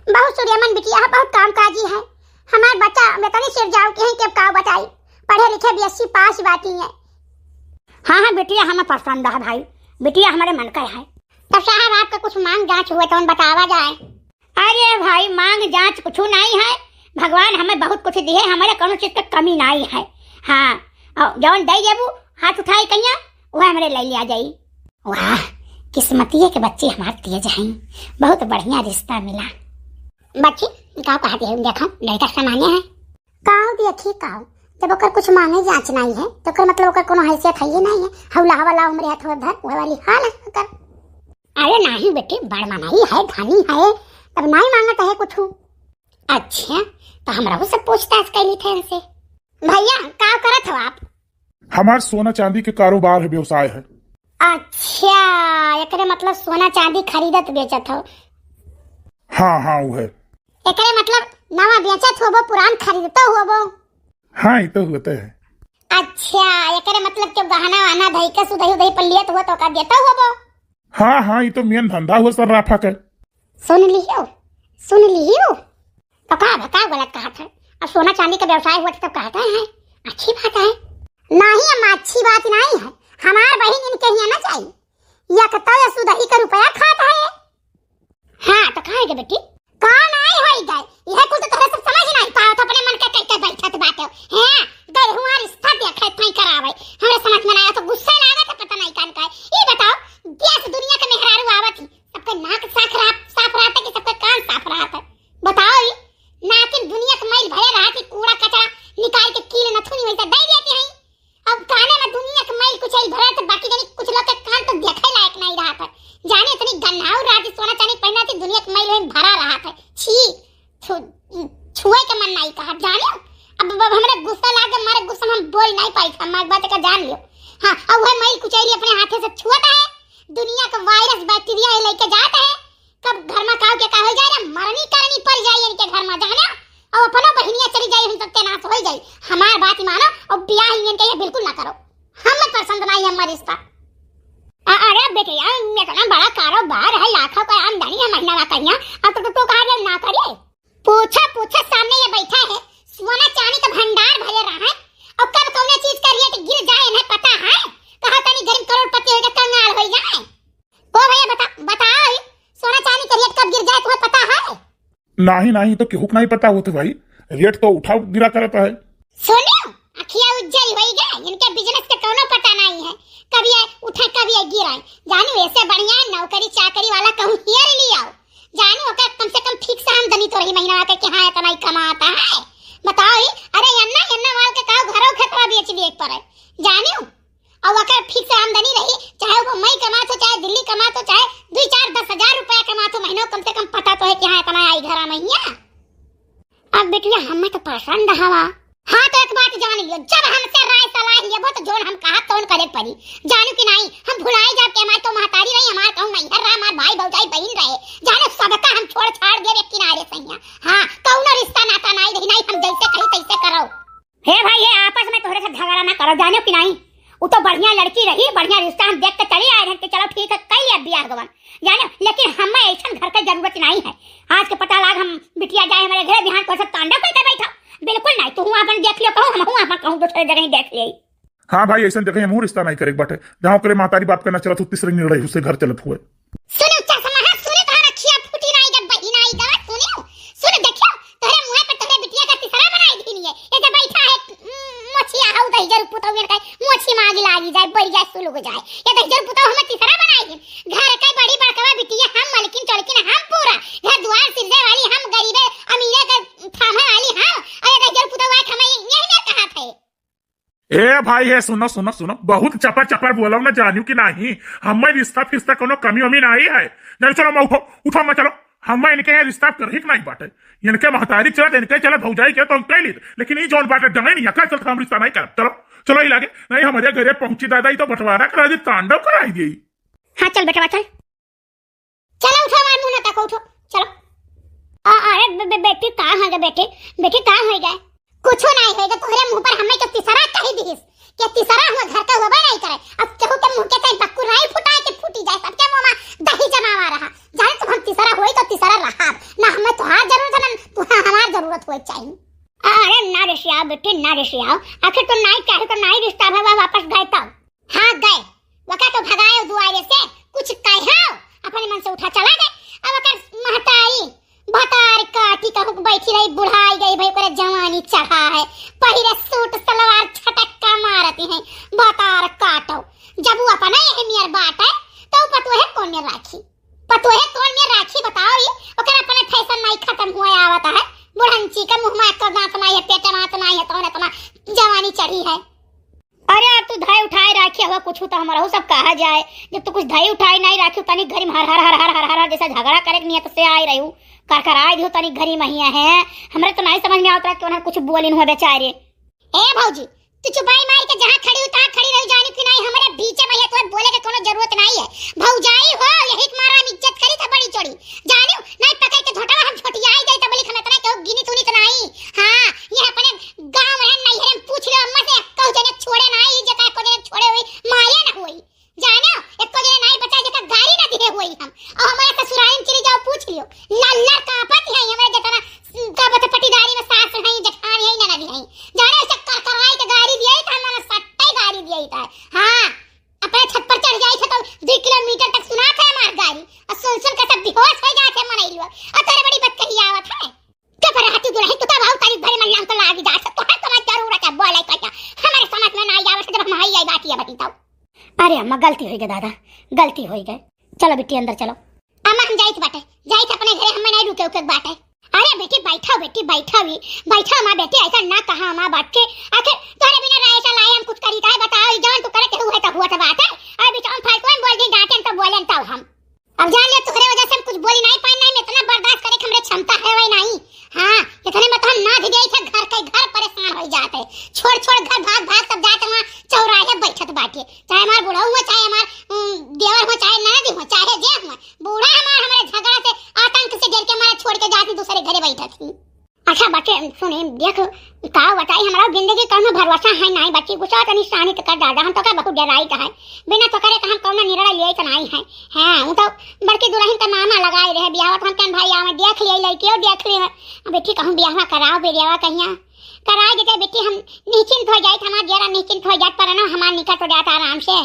बहुत सूर्यमन बिटिया है, बहुत कामकाजी है। हमार बच्चा अब इतनी सिर जाओ की है कि अब का बताई, पढ़े लिखे बीएससी पास बाकी है। हाँ हाँ बिटिया, हमें पसंद है भाई, बिटिया हमारे मन का है। तो साहब, आपका कुछ मांग जांच हुए तो बतावा जाए। अरे भाई, मांग जांच कुछ नहीं है, भगवान हमें बहुत कुछ दिए, हमारे कौनो चीज के कमी नहीं है। हाँ, और जौन दे देबू, हाथ उठाई कहिया, वह हमरे ले लिया जाई। वाह, किस्मतिये के बच्चे हमार तेज हैं, बहुत बढ़िया रिश्ता मिला। बच्ची, का कहती है, देखो, लड़का सामान्य है। काऊ देखी काऊ, जब ओकर कुछ मांगे जांच नहीं है, तो ओकर मतलब ओकर कोनो हैसियत है ही नहीं है। हौला हवाला हमरे हाथ में धर, वह वाली हाल है ओकर। अरे नहीं बेटी, बड़ मनई है, धनी है, तब नहीं मांगत है कुछ। अच्छा, तो हमरा से पूछताछ कैली थे इनसे। भैया, का करत हो आप? हमार सोना चांदी के कारोबार है, व्यवसाय है। अच्छा, एकरे मतलब सोना चांदी खरीदत बेचत हो? हाँ, हाँ, वो है। एकरे मतलब नवा बेचत होबो, पुरान खरीदतो होबो? हाँ, ये तो होते है। अच्छा, एकरे मतलब के गहना वहना धई के सुधई उधई पर लेत हो तो का देतो होबो? हाँ, हाँ, ये तो मेन धंधा हो सर्राफा के। सुन लियो, सुन लियो। तो का बा, का गलत कहत है? अब सोना चांदी का व्यवसाय हुआ तो कहते हैं, अच्छी बात है। नहीं अम्मा, अच्छी बात नहीं है। हमार बहिन इनके यहाँ ना जाई। या तो ये सुधही का रुपया खात है। हाँ, तो का है गे बेटी? का नहीं होई गे? यह कुल तो तोहरे सब समझ नहीं पावत, अपने मन के कह के बैठत बाटे। हैं? गए हुआ रिश्ता देखे, थाई करावे। हमरे समझ में ना आया तो गुस्सा लागत है, पता नहीं कान का है। ये बताओ, देश दुनिया के मेहरारू आवत ही, सबके नाक साफ रहा, साफ रहत है कि सबके कान साफ रहत है? बताओ ई, नाकिन दुनिया के मैल भरे रहत ही, कूड़ा कचरा निकाल के कील नथुनी वैसे दे देती हैं। अब काने में दुनिया के मैल कुछ आई भरत, बाकी जानी कुछ लोग के कान तो देखे लायक नहीं रहत है। जाने इतनी गन्हाऊ रहत ही, सोना चांदी पहना थी, दुनिया के मैल में भरा रहत है। छी, छु-, छुए के मन नहीं कहा, जाने। अब, अब हमरे गुस्सा लागे, मारे गुस्सा में हम बोल नहीं पाई, हमार बात का जान लियो। हाँ, अब वह मैल कुचैली अपने हाथे से छुअत है, दुनिया का वायरस बैक्टीरिया ये लेके जात है, कब घर में काऊ के का हो जाए रे, मरनी करनी पड़ जाए इनके घर में, जाने। और अपनो बहिनिया चली जाए, हम सबके नाश हो जाए। हमार बात ही मानो और ब्याह इनके ये बिल्कुल ना करो, हमें पसंद नहीं है हमार रिश्ता। अ-, अरे बेटे यार, इतना बड़ा कारोबार है, लाखों का आमदनी है महीना में कहिया, अब तो तू कहा ना करे। पूछा, पूछा, सामने ये बैठा है, सोना चांदी का भंडार भरे रहा है, और कब कौन चीज का रेट गिर जाए इन्हें पता है? कहा तनी गरीब करोड़पति हो जाए, कंगाल हो जाए। ओ भैया बता, बताओ ही, सोना चांदी का रेट कब गिर जाए तुम्हें पता है? नहीं, नहीं, तो केहू के नहीं पता होत भाई, रेट तो उठा गिरा करत है। सुनियो, अखिया उज्जर होई गए, इनके बिजनेस के कौनो पता नहीं है, कब ये उठे कब ये गिरे। जानू, ऐसे बढ़िया है नौकरी चाकरी वाला कहूँ हेर लियाओ। जानू, ओकर कम से कम ठीक से आमदनी तो रही महीना के कि हाँ इतना ही कमाता है। बताओ ही, अरे अन्ना, अन्ना माल के काऊ घरों खेतवा बेच दिए पड़े। जानू, और ओकर फिक्स आमदनी रही, चाहे वो मई कमात हो, चाहे दिल्ली कमात हो, चाहे दुई चार दस हजार रुपया कमात हो महीनों, कम से कम पता तो है कि हाँ इतना आई घरा महीना। अब बिटिया हमें तो पसंद हवा। हाँ तो एक बात जान लियो, जब हमसे राय सलाह लेबो तो जोन हम कहा तोन करे पड़ी, जानू कि नहीं? हम भुलाई जाब कि हमार तो महतारी रही, हमार कहूँ नैहर रहा, हमार भाई भौजाई बहिन रहे, जाने सबका हम छोड़ छाड़ देब एक किनारे सैया। हाँ, कौनो रिश्ता नाता नहीं रही, नहीं हम जैसे कही तैसे करो। हे भाई, ये आपस में तोहरे से झगड़ा ना करो, जानो कि नहीं? वो तो बढ़िया लड़की रही, बढ़िया रिश्ता हम देख के चली आए रहे कि चलो ठीक है, कई लिया बियाह गवन, जानो, लेकिन हमें ऐसन घर के जरूरत नहीं है। आज के पता लाग हम बिटिया जाए हमारे घरे, बिहान को सब तांडव करके बैठा, बिल्कुल नहीं। तू अपन देख लियो कहूँ, हम हूँ अपन कहूँ दूसरे जगह ही देख ले। हाँ भाई, ऐसन जगह हमहू रिश्ता नहीं करे के बाटे, जहाँ ओकरे महतारी बाप के ना चलत हो, तीसरे निर्णय से घर चलत हुए। सुनो चश्मा, हाँ, सुनो, तोहरा खिया फूटी ना आइगा, बहिन आइगा, सुनो, सुनो, देखियो, तोहरे मुँह पर तोहरे बिटिया का तीसरा बनाई धीनिये, ये तो बैठा है, उम, मोछिया हाउ दही जरूर पुतौ, ये कहे, मोछी मांगी लागी जाए, बढ़ जाए, सुलग जाए, ये दही जरूर पुतौ हमें तीसरा बनाई दिन, घर के बड़ी बड़कवा बिटिया हम, मलकिन चौलकिन हम, पूरा घर द्वार सिरजे वाली हम, गरीबे अमीरे के थामे वाली हम, और ये दही जरूर पुतौ आए हमें यही में कहा थे। ए भाई, हे सुनो, सुनो, सुनो, बहुत चपर चपर बोलो ना, जानियो कि नहीं, हमें रिश्ता फिश्ता कोनो कमी वमी नहीं है। नहीं, चलो, मैं उठो, उठो, मैं चलो, हम इनके यहाँ रिश्ता करही के नाहीं बाटे। इनके महतारी चलत, इनके चलत भौजाई के तो हम कह लीत, लेकिन ई जौन बाटे डाइन, एकर चलत हम रिश्ता नाहीं करब। चलो, चलो, ई लागे नाहीं, हमरे घरे पहुँची दादा, ई तो बंटवारा करा दी, तांडव कराई दी। हाँ, चल बेटवा, चल। चलो, उठो, हमार मुँह ना ताको, उठो, चलो। आ, अरे बे-, बे-, बेटी, का हो गए बेटी? बेटी, का हो गए? कुछो नाहीं होइगा, तोहरे मुँह पर हमें के तीसरा कही दिहिस, के तीसरा हुआ घर का होबे नाहीं करे। अब केहू के मुँह के चाहे बक्कू नाहीं फुटाए के फूटी जाए, सबके मुँह में दही जमावा रहा। जाने तो हम तीसरा होई तो तीसरा रहा, ना हमें तोहार जरूरत है, ना तू हमार जरूरत होए चाहिए। अरे ना रिसियाओ बेटी, ना रिसियाओ, आखिर तो नाहीं चाहे तो नाहीं रिश्ता भवा वापस गए तब। हाँ गए, वका तो भगायो दुआरे से, कुछ कहो, अपने मन से उठा चला गए। अब अगर महतारी भतार काटी कहूँ के बैठी रही, बुढ़ाई गई भाई, ओकरे जवानी चढ़ा है, पहिरे सूट सलवार छटक्का मारती हैं, भतार काटो। जब वो अपना यही नियर बात है, तो पतोहे कौन में राखी? पतोहे कौन में राखी बताओ? ये ओकर अपने फैशन नाहीं खत्म हुआ आवत है, बुढ़ंची का मुँह में एको दांत नाहीं है, पेट में दांत नाहीं है, तो इतना जवानी चढ़ी है। अरे, अब तू धय उठाए राखे हुआ कुछ तो हमरहू सब कहा जाए। जब तू कुछ धय उठाए नाहीं राखे, तनी घरी में हर, हर, हर, हर, हर, हर, हर जैसा झगड़ा करे के नियत से आए रहू, कर, कर आए दियो तनी घरी महिया है। हमरे तो नाहीं समझ में आवत रहा कि उन्हें कुछ बोलिन हुआ बेचारे। ए भौजी, तू चुपाई मार के जहाँ खड़ी हो, तहाँ खड़ी रही, जानी कि नाहीं, हमरे बीचे में ये तोर बोले के कोनो जरूरत नाहीं है। भौजाई हो, यही के मारा हम इज्जत करी था बड़ी चोरी। जानियो, नाहीं पकड़ के झोटावा हम झोटियाई जाई, तब बोली हम इतना केहू गिनी सुनी तो नाहीं। हाँ, ये अपने गाँव में नैहरे में पूछ लो अम्मा से, कहू जने छोड़े नाहीं, जे का को जने छोड़े हुई, मारे ना हुई। जानियो, एको जने नाहीं बचा जेका गारी ना दिहे हुई हम। और हमारे ससुराल में चली जाओ, पूछ लियो। लल्लर कांपत है, हमारे जितना का बता पटीदारी में सास हैं, जेठान हैं, ननद हैं। जाने चक्कर करवाई के गारी दिया ही था, हमारा सट्टे गारी दिया ही था। हाँ, अपने छत पर चढ़ जाई थे तो दो किलोमीटर तक सुना था हमार गारी। और सुन सुन के सब बेहोश हो जाते मनई लोग। और तेरे बड़ी बत कही आवत है। चुप रह तू दुलही, तू तो बहुत तारीफ भरे मल्लाम तो लागी जात है। तोहर समझ जरूरत है, बोले कहिया। हमारे समझ में ना आई आवत है, जब हम हई आई बात ये बती तो। अरे अम्मा, गलती होई गई दादा, गलती होई गई। चलो बिट्टी अंदर चलो। अम्मा हम जाइत बाटे, जाइत अपने घरे, हमें नहीं रुके उके बाटे। अरे बेटी बैठो, बेटी बैठो, भी बैठो अम्मा। बेटी ऐसा ना कहा अम्मा बात के, आखिर तोहरे बिना रहे ऐसा लाए हम कुछ करी काहे बताओ, ई जवन तू करे के हुए तो हुआ तो बात है। अरे बेटा हम फालतू में बोल दी, डांटे तो बोले तो हम। अब जान ले, तोहरे वजह से हम कुछ बोली नाहीं पाई, नाहीं, इतना बर्दाश्त करे के हमरे क्षमता है वही नाहीं। हाँ, इतने में तो हम नाथ गई थे, घर के घर परेशान हो जाते। छोड़, छोड़ घर, भाग, भाग, सब जाते वहाँ चौराहे बैठत बाटे। चाहे हमार बूढ़ा हुआ, चाहे हमार, उम, देवर हुआ, चाहे ननद हुआ, चाहे जे हुआ, बूढ़ा हमार हमरे झगड़ा से, आतंक से डर के हमारा छोड़ के जाती, दूसरे घरे बैठत ही। अच्छा बच्चे, सुने, देख, का बताई, हमरा जिंदगी कौनो भरोसा है नाहीं बच्ची, गुस्सा तनी शानी तो कर दादा, हम तो का बहुत डराई का है, बिना तो करे तो हम कौनो निर्णय लिए तो नाहीं है। हाँ, वो तो बड़की दुलहिन के मामा लगाए रहे बियाह, तो हम कहन भाई आवे, देख लिए लड़कियों, देख लिए। अब बेटी कहूँ बियाह कराओ, बियाह कहिया कराए देते बेटी, हम निश्चिंत हो जाए, हमार जरा निश्चिंत हो जाए, पर ना हमार निकल तो जाता आराम से।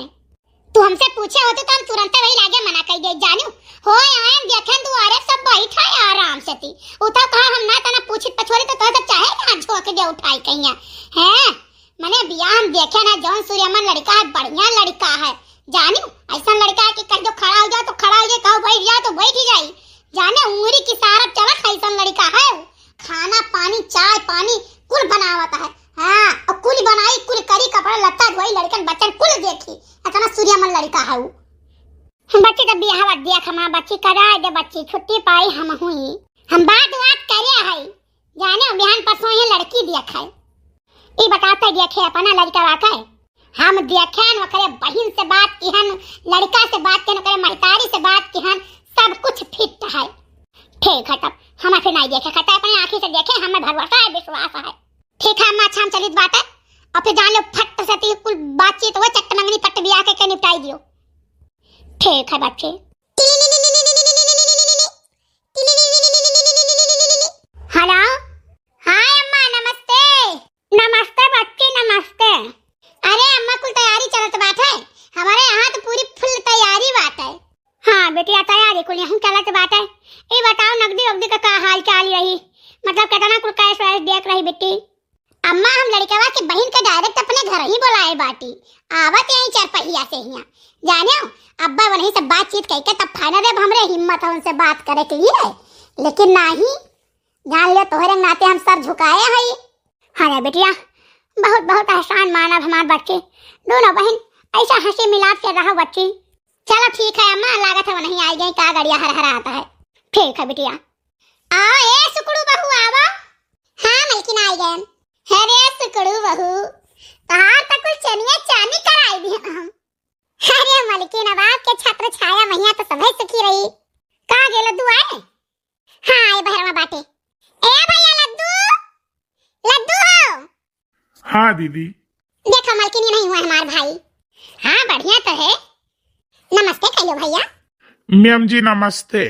तू हमसे पूछे होती तो हम तुरंते वही लागे मना कर दे जानू। हो आयन देखेन दुआरे सब बैठा है आराम से ती। उ तो कहा हम ना तना पूछित पछोरी तो तोहे सब चाहे कहाँ झोंक दे उठाई कहिया। हैं? मने बियाह हम देखे ना जौन सूर्यमन लड़का है, बढ़िया लड़का है। जानू, ऐसा लड़का है कि कह दो खड़ा हो जाओ तो खड़ा हो जाए, कहो बैठ जाओ तो बैठ ही जाई। जाने उंगली की सारा चलत है ऐसा लड़का है। खाना पानी, चाय पानी कुल बनावत है। हाँ, और कुल बनाई, कुल करी, कपड़ा लत्ता धोई, लड़कन बच्चन कुल देखी। इतना सूर्यमन लड़का है उ। बच्ची तो बियाहवा देख हमार बच्ची कराए दे बच्ची, छुट्टी पाई हम हुई। हम बात बात करे है, जाने बिहान परसों ये लड़की देख है। ई बताते देखे अपना लड़का वाका है। हम देखेन ओकरे बहिन से बात किहन, लड़का से बात किहन, ओकरे महतारी से बात किहन, सब कुछ फिट है। ठीक है तब हम फिर नहीं देखे, कहते अपने आँखी से देखे, हमें भरोसा है, विश्वास है। ठीक है अम्मा, अच्छा हम चलित बाटे। और फिर जान लो फट से ती कुल बातचीत हो, चट मंगनी फट बियाह के, के निपटाई दियो। ठीक है बच्चे। हेलो। हाय अम्मा, नमस्ते। नमस्ते बच्चे, नमस्ते। अरे अम्मा, कुल तैयारी चलत बाटे। हमारे यहाँ तो पूरी फुल तैयारी बाटे। हाँ बेटिया, तैयारी कुल यहीं चलत बाटे। ई बताओ नगदी वगदी का, का हाल चाल रही, मतलब कितना कुल कैश वैश देत रही बेटी? अम्मा, हम लड़कवा के बहिन के डायरेक्ट अपने घर ही बोलाए बाटी, आवत यहीं चरपहिया से हिया। जानियो, अब्बा वहीं से बातचीत करके तब फाइनल, अब हमरे हिम्मत है उनसे बात करे के लिए, लेकिन नाही, जान लियो तोहरे नाते हम सर झुकाए हई। हाँ रे बेटिया, बहुत बहुत एहसान मानब हमार बच्ची, दोनों बहिन ऐसा हंसी मिलाप से रहो बच्ची। चलो ठीक है अम्मा, लागत है वहीं आई गई, का गड़िया हर हर आता है। ठीक है बिटिया। आओ ए सुकड़ू बहू, आओ। हाँ मलकिन, आई गयन। अरे सुकड़ू बहू, तोहार त कुल चनिया चानी कराई दिहन हम। अरे मलकिन, अब आपके छत्र छाया महिया तो सभे सुखी रही। कहाँ गे लद्दू आए? हाँ, ए बहरवा बाटे। ए भैया लद्दू, लद्दू हो। हाँ दीदी। देखो मलकिन, ये नहीं हुआ हमार भाई। हाँ, बढ़िया तो है। नमस्ते कहियो भैया। मैम जी नमस्ते।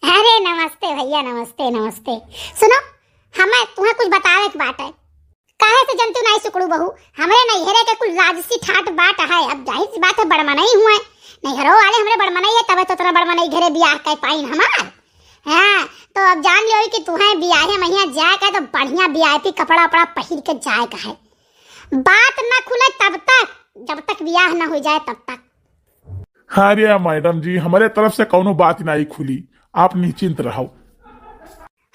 अरे नमस्ते भैया, नमस्ते, नमस्ते। सुनो, हमें तुम्हें कुछ बतावे के बात है। काहे से जनतू नाई सुकड़ू बहू, हमरे नैहरे के कुल राजसी ठाट बाट है। अब जाहिर सी बात है, बड़मनई हुए, नैहरो वाले हमरे बड़मनई है, तबे तो उतना बड़मनई घरे बियाह कर पाइन हमार। हाँ, तो अब जान लियो कि तुहें बियाहे महिया जाए का तो बढ़िया वीआईपी कपड़ा उपड़ा पहिर के जाए का है। बात ना खुले तब तक, जब तक बियाह ना हो जाए तब तक। अरे मैडम जी, हमरे तरफ से कौनो बात नाई खुली, आप निश्चिंत रहो।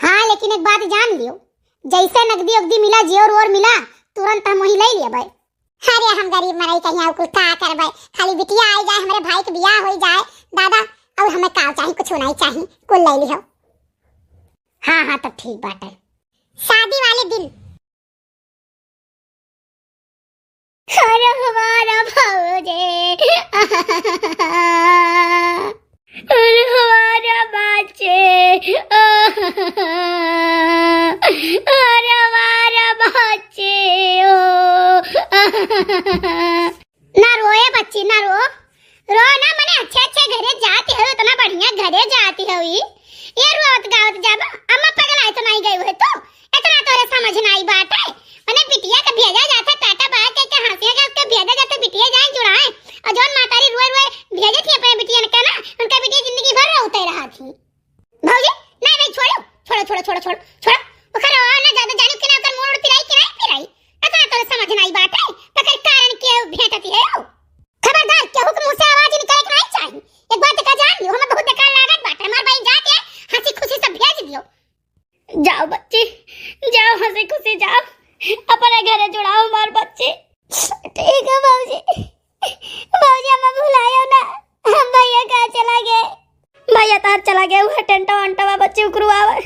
हाँ, लेकिन एक बात जान लियो, जैसे नगदी उगदी मिला, जेवर ओर मिला, तुरंत हम वही ले लेबै। अरे हम गरीब मनई कहीं और कुल का करबै, खाली बिटिया आई जाए, हमरे भाई के बियाह हो जाए दादा, और हमें का चाही, कुछ नहीं चाही, कुल ले लिहो। हाँ हाँ, तब ठीक बात है। शादी वाले दिन। अरे हमारा भौजी, अरे हमारा बच्चे, अरे हमारा बच्चे ओ। ना रो ए बच्ची, ना रो। रो ना, मने अच्छे अच्छे घरे जाती हो, इतना बढ़िया घरे जाती हो ई। ये रोत गावत जाबा, अम्मा पगलाई तो नाई गई है तू? इतना तोरे समझ नाई बाटे। मने बिटिया के भेजा जाता, टाटा बाय के, के हंसिया के, के भेजा जाता, बिटिया जाए जुड़ाए। और जौन मातारी रोए रोए भेजे थी अपने बिटियन के ना, उनका बिटिया जिंदगी भर रोते रहा थी। भौजी, नहीं भाई, छोड़ो, छोड़ो, छोड़ो, छोड़ो, छोड़ो, छोड़ो। ओकर ना ज्यादा जानियो कि ना ओकर मूड़ पिराई कि नहीं पिराई। अतना तोरे समझ नाई बाटे, पकड़ कारण के भेंटती है हो। खबरदार, केहू के मुंह से आवाज निकले के नहीं चाही। एक बात का जान लियो, हमें बहुत बेकार लागत बाटे। हमार बहिन जाके हंसी खुशी सब भेज दियो। जाओ बच्ची, जाओ हंसी खुशी जाओ, अपने घरे जुड़ाओ हमार बच्ची। ठीक है भौजी, भौजी हमें भुलायो ना, हम भैया कहाँ चला गए? भैया तार चला गए, वह टेंटवा अंटवा बच्ची उकरुआवे,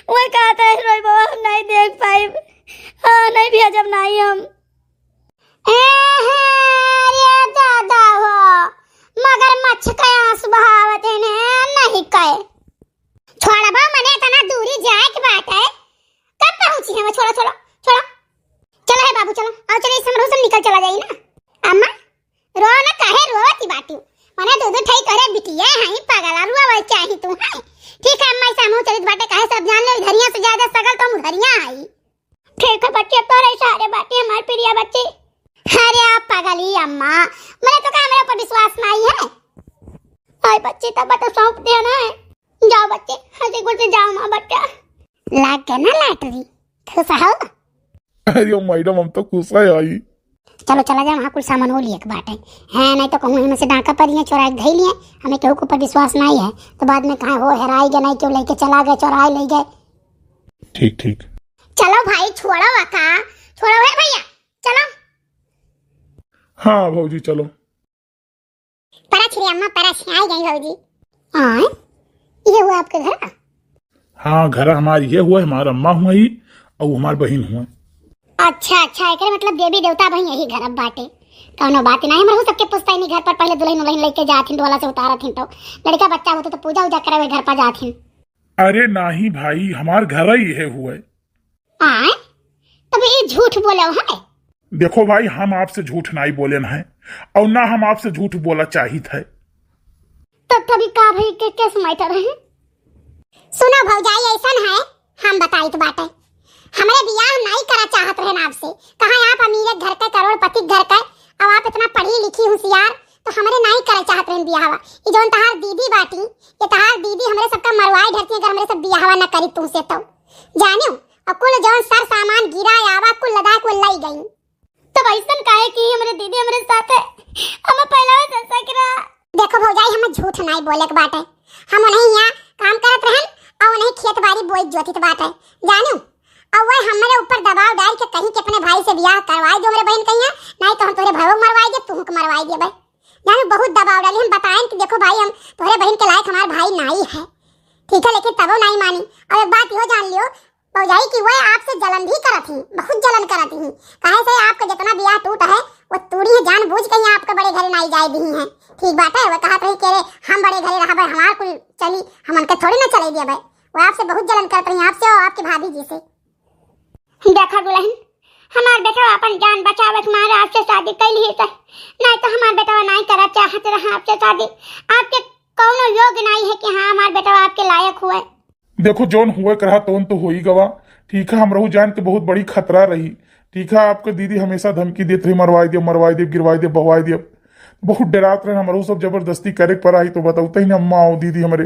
वह कहता है रोई बाबा हम नहीं देख पाइब, हाँ नहीं भेजब नहीं हम। एहे, अरे दादा हो, मगरमच्छ के आंस बहावत है ने, नहीं कहे। छोड़बा मने इतना दूरी जाए के बात है, कब पहुंची है वो? छोड़ो, छोड़ो, छोड़ो। चलो है बाबू, चलो, आओ चलो, इस हमरो से निकल चला जाई ना। अम्मा, रो ना, काहे रोवती बाटू? मने दो दो ठई करे बिटिया है, पगला रुआ वही चाही तू है। ठीक है अम्मा, इस हमहू चलित बाटे, काहे सब जान ले, धरिया से ज्यादा सगल तो मुधरिया आई। ठीक है बच्चे, तोरे सारे बातें हमार प्रिया बच्चे। अरे आप पगली अम्मा, मने तो का हमरा ऊपर विश्वास नहीं है? हाय बच्चे, तब तो सौंप देना है। जाओ बच्चे, हंसी खुशी जाओ माँ बच्चा। लाग गया ना लॉटरी, खुश हो? अरे मैडम, हम तो खुश है आई। चलो चला जाए, वहाँ कुल सामान हो लिए एक बाटे। हैं, नहीं तो कहूँ हम से डाका पर लिए, चोरा के धई लिए, हमें केहू के ऊपर विश्वास नहीं है, तो बाद में कहाँ हो हेराई गया, नहीं केहू लेके चला गए, चोराई ले गए। ठीक ठीक। चलो भाई, छोड़ो अका, छोड़ो है भैया, चलो। हाँ भौजी, चलो। परछ रे अम्मा, परछ, आई गई भौजी। आय, ये हुआ आपके घर का? हाँ, घर हमार ये हुआ, हमार अम्मा हुआ ही, और हमार बहिन हुआ। अच्छा अच्छा, एकरे मतलब देवी देवता बहिन यही घर अब बाटे। कौनो बात नहीं, हमर हो सबके पुश्तैनी घर पर पहले दुल्हन उल्हन लेके जाथिन, ढोला से उतारथिन, तो लड़का बच्चा होते तो पूजा उजा करे हुए घर पर जाथिन। अरे नाही भाई, हमार घर ही है हुए। आय? तब ये झूठ बोले है? देखो भाई, हम आपसे झूठ नाई बोलेन है और ना हम आपसे झूठ बोला चाहित है। तो तभी का भाई के केस मैटर है? सुनो भौजाई, ऐसन है, हम बताइत बाटे, हमरे बियाह नाई करा चाहत रहन आपसे। कहाँ आप अमीर घर के, करोड़पति घर के, और आप इतना पढ़ी लिखी होशियार, तो हमरे नाई करे चाहत रहन बियाहवा। ई जौन तहार दीदी बाटी, ये तहार दीदी हमरे सबका मरवाई डरती, अगर हमरे सब बियाहवा न करी तुमसे तो। जानियो, और कुल जौन सर सामान गिरा आवा, कुल लदा कुल लई गई। तब ऐसन काहे की हमरे दीदी हमरे साथे, हम पहला से ससुरा। देखो भौजाई, हम झूठ नाई बोले के बाटे, हम उन्हें यहाँ काम करत रहन और उन्हें खेत बाड़ी बोई जोतित बाटे, जानियो। और वह हमरे ऊपर दबाव डाल के कहीं के अपने भाई से बियाह करवाई दो हमरे बहन कहीं, नहीं तो हम तोहरे भाई मरवाई दे, तुहू के मरवाई देबे। जानो बहुत दबाव डाली, हम बताएन कि देखो भाई, हम तोहरे बहन के लायक हमार भाई नाई है। ठीक है, लेकिन तबो नाहीं मानी। और एक बात इहो जान लियो भौजाई कि वह आपसे जलन भी करत ही, बहुत जलन करत ही। काहे से आपका जितना बियाह टूट है, वो टूरी है, जानबूझ के ही आपके बड़े घरे नाहीं जाए दिही हैं। ठीक बात है, वह कहत रही कि अरे हम बड़े घरे रहबे, हमार कुल चली, हम उनके थोड़ी ना चले देबे। वो आपसे बहुत जलन करत रही, आपसे और आपके भाभी जी से। देखा दुल्हन, हमार बेटवा अपन जान बचावे के मारे आपसे शादी कैली है, नहीं तो हमार बेटवा नाहीं करत चाहत रहा आपसे शादी। आपके कौनो योग्य नाहीं है कि हाँ, हमार बेटवा आपके लायक हुए। देखो, जौन हुए के रहा तौन तो हो ही गवा। ठीक है, हमरहू जान के बहुत बड़ी खतरा रही। ठीक है, आपके दीदी हमेशा धमकी देत रही, मरवाई दियो, मरवाई दियो, गिरवाई दियो, बहवाई दियो। बहुत डरात रहे, हमरहू सब जबरदस्ती करे के पड़ा ही तो बताओ, तही ना अम्मा आओ दीदी हमरे।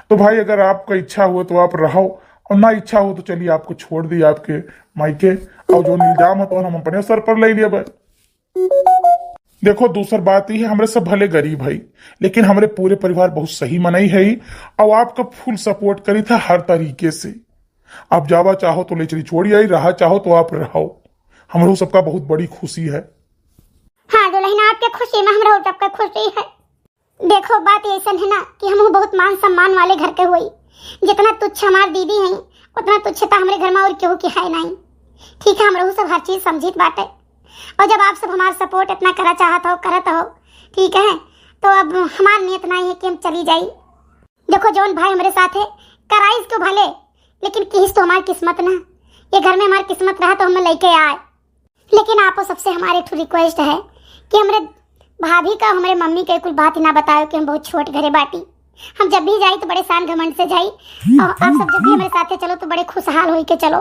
तो भाई, अगर आपका इच्छा हो तो आप रहो, और ना इच्छा हो तो चलिए, आपको छोड़ दिए आपके मायके। और जौन इल्जाम है तो हम अपने सर पर ले लिया भाई। देखो, दूसर बात ई है, हमरे सब भले गरीब है, लेकिन हमरे पूरे परिवार बहुत सही मनई है, और आपका फुल सपोर्ट करी था हर तरीके से। आप जावा चाहो तो ले चली छोड़ी आई, रहा चाहो तो आप रहो। हमरो सबका बहुत बड़ी खुशी है। हाँ दुल्हन, आपके खुशी में हमरो सबके खुशी है। देखो, बात ऐसन है ना कि हम बहुत मान सम्मान वाले घर के हुई। जितना तुच्छ हमार दीदी हैं, उतना तुच्छ तो हमरे घर में और केहू के है नहीं। ठीक है, हमरहू सब हर चीज समझित बाटे। और जब आप सब हमार सपोर्ट इतना करा चाहत हो, करत हो, ठीक है, तो अब हमार नियत नहीं है कि हम चली जाई। देखो, जौन भाई हमरे साथ है, कराइस क्यों भले, लेकिन किहिस तो हमार किस्मत ना। ये घर में हमार किस्मत रहा तो हमें लेके आए। लेकिन आपो सबसे हमारे एक ठो रिक्वेस्ट है कि हमरे भाभी का, हमरे मम्मी के कुल बात ना बताओ कि हम बहुत छोट घरे बाटी। हम जब भी जाई तो बड़े शान घमंड से जाई, और आप सब जब भी हमारे साथे चलो तो बड़े खुशहाल होई के चलो।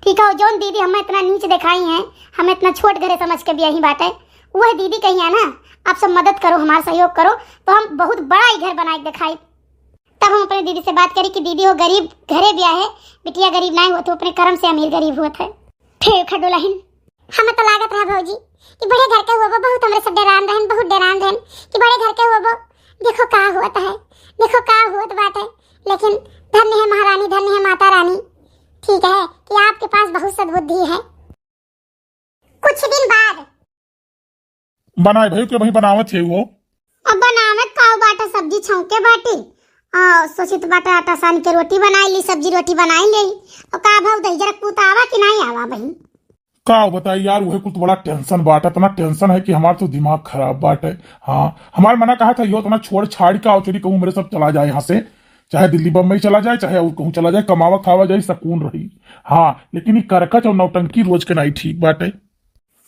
ठीक है, और जौन दीदी हमें इतना नीच दिखाई हैं, हमें इतना छोट घरे समझ के बियाही बाटे, वह दीदी कहिया ना, आप सब मदद करो, हमार सहयोग करो, तो हम बहुत बड़ा ही घर बनाए के दिखाई। तब हम अपने दीदी से बात करी कि दीदी, वो गरीब घरे बियाहे, बिटिया गरीब नाहीं होत, वो अपने कर्म से अमीर गरीब होत है। ठीक है दुल्हन, हमें तो लागत रहा भौजी कि बड़े घर के हुआ बहुत हमरे सब डेरान रहन, बहुत डेरान रहन कि बड़े घर के हुआ। देखो का होत है, देखो का होत बात है। लेकिन धन्य है महारानी, धन्य है माता रानी, ठीक है कि आपके पास बहुत सद्बुद्धि है। कुछ दिन बाद। बनाए भाई के वही बनावत है वो। अब बनावत का बाटा, सब्जी छौंके बाटी। आ, सोचित बाटा आटा सान के रोटी बनाई ली, सब्जी रोटी बनाई ली। और का भाव दही जरा पूत आवा कि नहीं आवा बहिन? का बताई यार, वही कुल तो बड़ा टेंशन बाटे, इतना टेंशन है कि हमार तो दिमाग खराब बाटे। हाँ, हमार मना कहा था यो इतना छोड़ छाड़ के आओ, चली कहूँ मेरे सब चला जाए यहाँ से, चाहे दिल्ली बम्बई चला जाए, चाहे और कहूँ चला जाए, कमावा खावा जाए, सुकून रही। हाँ, लेकिन ये करकच और नौटंकी रोज के नहीं ठीक बाटे।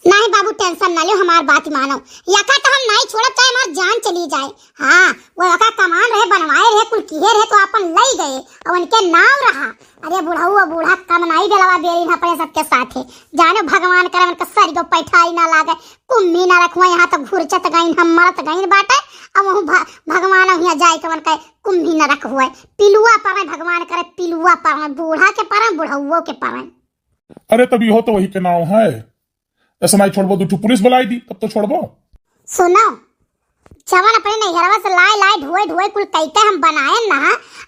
नहीं बाबू, टेंशन ना लियो, हमार बात मानो। यका तो हम नहीं छोड़ब, चाहे हमार जान चली जाए। हाँ, वो यका कमान रहे, बनवाए रहे, कुल किहे रहे, तो आपन लई गए, और उनके नाव रहा। अरे बुढ़ऊ, वो बूढ़ा कम नहीं बेलवा बेरिन अपने सबके साथे। जानो भगवान करे उनका सरिगो पैठाई ना लागे, कुम्ही ना रखुआ, यहाँ तो घुरचत गइन, हम मरत गइन बाटे, अब वहू भ-, भगवान हियाँ जाए के उनका कुम्ही ना रखुआ। पिलुआ परे भगवान करे, पिलुआ परे, बूढ़ा के परे, बुढ़ऊ के परे। अरे तब इहो तो वही के नाव है। ऐसा नहीं छोड़बो, दू ठो पुलिस बुलाई दी, तब तो छोड़बो। सुनो, जवन अपने नैहरवा से लाए लाए ढोए ढोए कुल कई के हम बनाए ना,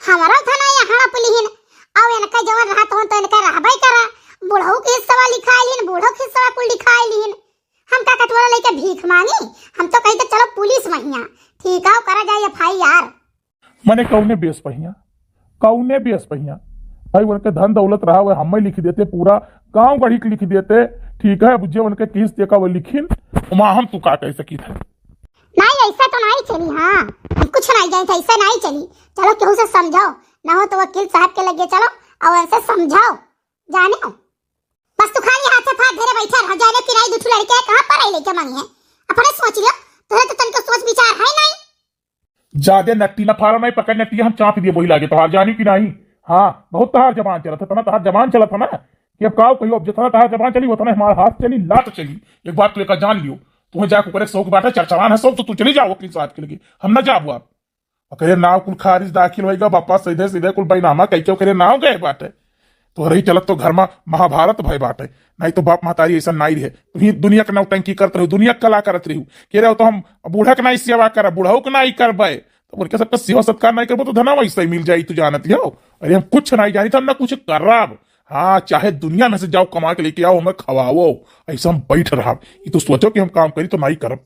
हमरो थाना यहाँ पुलिहिन। अब इनका जवन रहा तवन तो इनका रहबे करा। बूढ़ऊ के हिस्सा लिखाए लिहिन, बूढ़ो के हिस्सा कुल लिखाए लिहिन। हम का कटोरा लेके भीख मांगी? हम तो कही तो चलो पुलिस महिया, ठीक है, करा जाए एफ आई आर। मने कौने बेस पहिया, कौने बेस पहिया? भाई, उनके धन दौलत रहा, वह हमें लिख देते, पूरा गांव गढ़ी के लिख देते। ठीक है, अब जे उनके किस्त का वो लिखिन, ओमा हम तू का कह सकी थे? नहीं, ऐसा तो नहीं चली। हाँ, हम कुछ नहीं जानी था, ऐसा नहीं चली। चलो, केहू से समझाओ, ना हो तो वकील साहब के लगे चलो और उनसे समझाओ, जाने हो। बस तू खाली हाथे फाड़ धरे बैठा रह, जाने कि नहीं, दू ठो लड़के कहाँ पर आई लेके मांगी है? अपने सोच लियो, तोहरे तो तनिको सोच विचार है नहीं। जादे नट्टी न फाड़ा, नहीं पकड़ नट्टी, हम चाप दिए वही लागे तोहार, जानी कि नहीं? हाँ, बहुत तहार जबान चलत है, तना तहार जबान चलत है ना, कि अब काव कहियो, अब जितना तहार जबान चली, उतना हमार हाथ चली, लात चली। एक बात तू एक जान लियो, तुम्हें जाके ऊपर एक शौक बाटे, चरचरान है शौक, तो तू चली जाओ वकील साहब के लगे, हम ना जाबो आप। ओकरे नाव कुल खारिज दाखिल होइगा, बापा सीधे सीधे कुल बैनामा कइके ओकरे नाव गए बाटे। तोहरे ही चलत तो घर में महाभारत भय बाटे, नहीं तो बाप महतारी ऐसा नहीं रहे। तुही दुनिया के नौटंकी करत रहो, दुनिया के कला करत रहो। के रहो तो हम बूढ़ा के नहीं सेवा करब, बूढ़ऊ के नहीं करबे, तो उनके सबका सेवा सत्कार नहीं करबो तो धनवा ऐसे ही मिल जाई, तू जानत हो। अरे हम कुछ नहीं जानी, हम ना कुछ करब। हाँ, चाहे दुनिया में से जाओ कमा के लेके आओ, हमें खवाओ, ऐसा हम बैठ रहब। ये तो सोचो कि हम काम करी तो नहीं करब।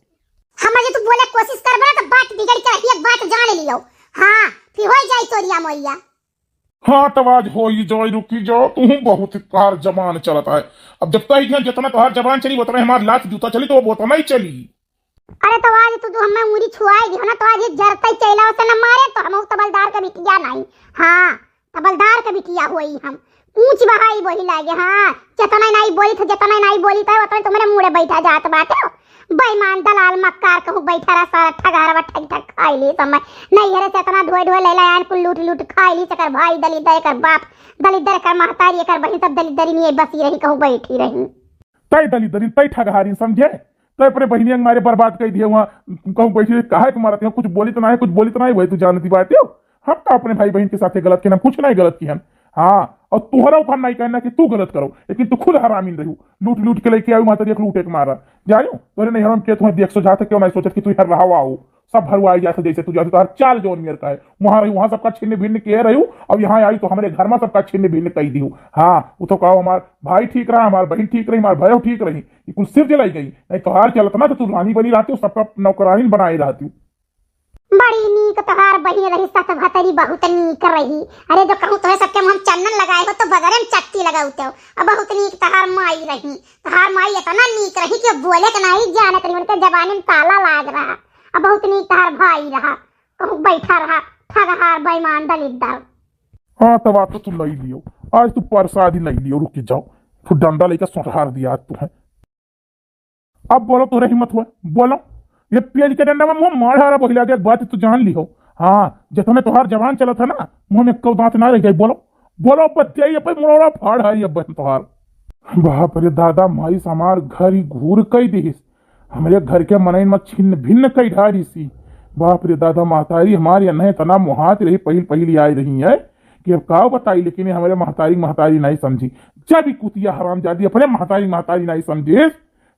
हम जे तू बोले कोशिश करबे ना तो बात बिगड़ के रही, एक बात जान लियो। हाँ, फिर हो जाई तोरिया मोरिया। हाँ, तब आज होई जाई, रुकी जाओ, तुहूँ बहुत तोहार जबान चलत है। अब जब तक इहाँ जितना तोहार जबान चली, उतना हमार लात जूता चली, तो अब उतना ही चली। अरे, तो आज तू, तू हमें उंगली छुआई दिहो ना, तो आज ये जरतई चैला से न मारे, तो हम तबलदार के बिटिया नाहीं। हाँ, तबलदार के बिटिया होई हम। ऊंच बहाई बोली लागे, हाँ, जतना नाहीं बोली थे, जतना नाहीं बोली थे, उतना तुम्हरे मुड़े बैठा जात बाटे। बेईमान दलाल मक्कार कहूँ बैठा रहा, सारा ठगहरवा ठग ठग खाई ली समय। नैहरे से इतना ढोए ढोए लैला आन कुल लूट लूट खाई ली, चकर भाई दलिद्दर, एकर बाप दलिद्दर, एकर महतारी, एकर बहिन सब दलिद्दरी में बसी रही, कहूँ बैठी रही। तै दलिद्दरी, तै ठगहारी समझे, तै अपने बहिनिया के मारे बर्बाद कई दिहे। वहाँ कहूँ बैठी रही, काहे के मारत है, कुछ बोली तो नाहीं, कुछ बोली तो नाहीं, वही तू जानती बाटे हो। हम तो अपने भाई बहिन के साथे गलत किहन, हम कुछ नाहीं गलत किहन। हाँ, और तुहरा ऊपर नाहीं कहना कि तू गलत करो, लेकिन तू खुद हरामीन रहू, लूट लूट के लइके आऊ, महतारी के लूटे के मारा। जायो, तोरे नैहरवा में के तुम्हें देख सोझात है, क्यों नाहीं सोचत कि तू हर रहावा हो, सब भरुआई जात है, जैसे तू जात है, तोहर चाल जौन मेर का है, वहाँ रही, वहाँ सबका छिन्न भिन्न किहे रहू, अब यहाँ आई तो हमरे घर में सबका छिन्न भिन्न कई दिहू। हाँ, वो तो कहो हमार भाई ठीक रहा, हमार बहिन ठीक रही, हमार भयो ठीक रही, ये कुल सिर जलाई गई, नाहीं तोहार चलत ना तो तू रानी बनी रहती हो, सबका नौकरानी बनाए रहती हो। बड़ी नीक तोहार बहिन रही, सस भतरी बहुत नीक रही। अरे जो कहूँ तोहे सबके मुँह में चंदन लगाए हो तो बगरे में चट्टी लगाउते हो। अब बहुत नीक तोहार माई रही, तोहार माई इतना नीक रही कि बोले के नाहीं जानत रही, उनके जबानी में ताला लाग रहा। अब बहुत नीक तोहार भाई रहा, कहूँ बैठा रहा, ठगहार बेईमान दलिद्दर। हाँ, तब आज तो तू लई लियो, आज तू प्रसाद ही लई लियो, रुक जाओ, तू डंडा लेके सोटहार दिया आज तू है। अब बोलो, तोरे हिम्मत हुआ, बोलो। ये पेज के डंडा में मुँह मार हारा बहिला के, एक बात तू जान लिहो। हाँ, जितने तोहार जबान चलत है ना, मुँह में कौ दांत ना रह जाए। बोलो, बोलो, बतियाई, अपन मुड़ोड़ा फाड़ हारी अब तोहार। बाप रे दादा, माई हमार घर ही घूर कई दिहिस, हमरे घर के मनइन में छिन्न भिन्न कई ढारिसी। बाप रे दादा, महतारी हमार एन्हे इतना मोहात रही, पहिल पहिली आई रही है कि अब का बताई, लेकिन ये हमरे महतारी, महतारी नाहीं समझी। जब ई कुतिया हरामजादी अपने महतारी, महतारी नाहीं समझिस,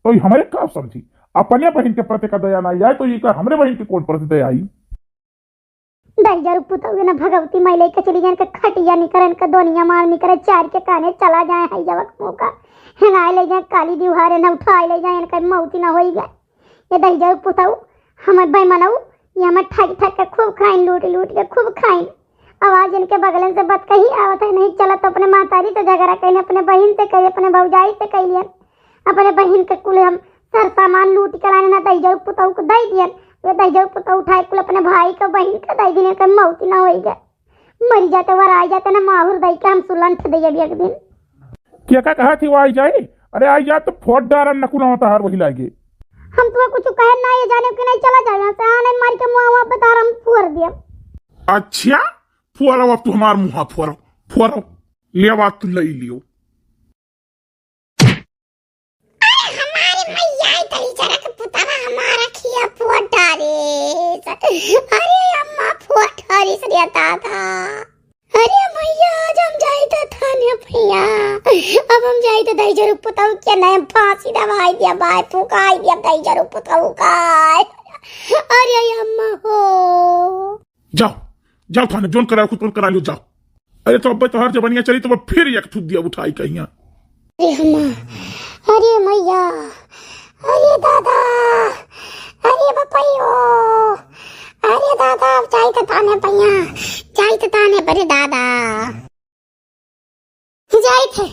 तो ई हमरे का समझी? अपने बहिन के प्रति का दया नाहीं आए, तो ई का हमरे बहिन के कौन प्रति दया आई? दहिजरू पुतौगे ना भगवती माई लइके चली जाए, इनके खटिया निकरे, इनके दोनिया मार निकरे, चार के काने चला जाए, है जवक मौका हेंगाए ले जाए, काली दिवहारे ना उठाए ले जाए, इनके मौती ना होई गए। ये दहिजरू पुतऊ, हमर बेमनऊ, ये हमर ठग ठग के खूब खाइन, लूट लूट के खूब खाइन। आवाज इनके बगलन से बतकही आवत है, नहीं चलत तो अपने महतारी से झगड़ा कइले, अपने बहिन से कइले, अपने भौजाई से कइले, अपने बहिन के कुल हम सर सामान लूट के लाने ना दहिजरू पुतऊ को दई दियन। वे दहिजरू पुतऊ उठाए कुल अपने भाई के बहिन के दई दियन, के मौत ना होई गए, मरी जाते वर आई जाते ना माहुर दई के हम सुलंठ दे अभी एक दिन। के का कहा थी वो आई जाए? अरे आई जा तो फोड़ डारन नकुना होता हर वही लागे। हम तुम्हें कुछ कहे ना, ये जाने कि नहीं, चला जाए यहाँ से, आने मार के मुआ हुआ बता हम फोड़ दिया। अच्छा, फोड़ो अब तू हमार मुँह फोड़ो, फोड़ो, ले आवा तू लई लियो। अरे हमारे मैया, ई दहिजरा के पुतावा हमारा खिया फोड़ डारिस। अरे अम्मा फोड़ डारिस रे दादा। अरे मैया, आज हम जाई त थाने भैया, अब हम जाई त दहिजरू पुतऊ के नहीं फांसी दवाई दिया, बाय फुकाई दिया दहिजरू पुतऊ का। अरे अम्मा हो। जाओ, जाओ थाने, जोन करा खुद करा लियो, जाओ। अरे तो अब तोहार जबनिया चली तो अब फिर एक ठुक दिया उठाई कहिया। अरे अम्मा, अरे मैया, अरे दादा, अरे बपैयो, अरे दादा, अब जाई त ताने भैया, जाई त ताने बड़े दादा। जाइत है,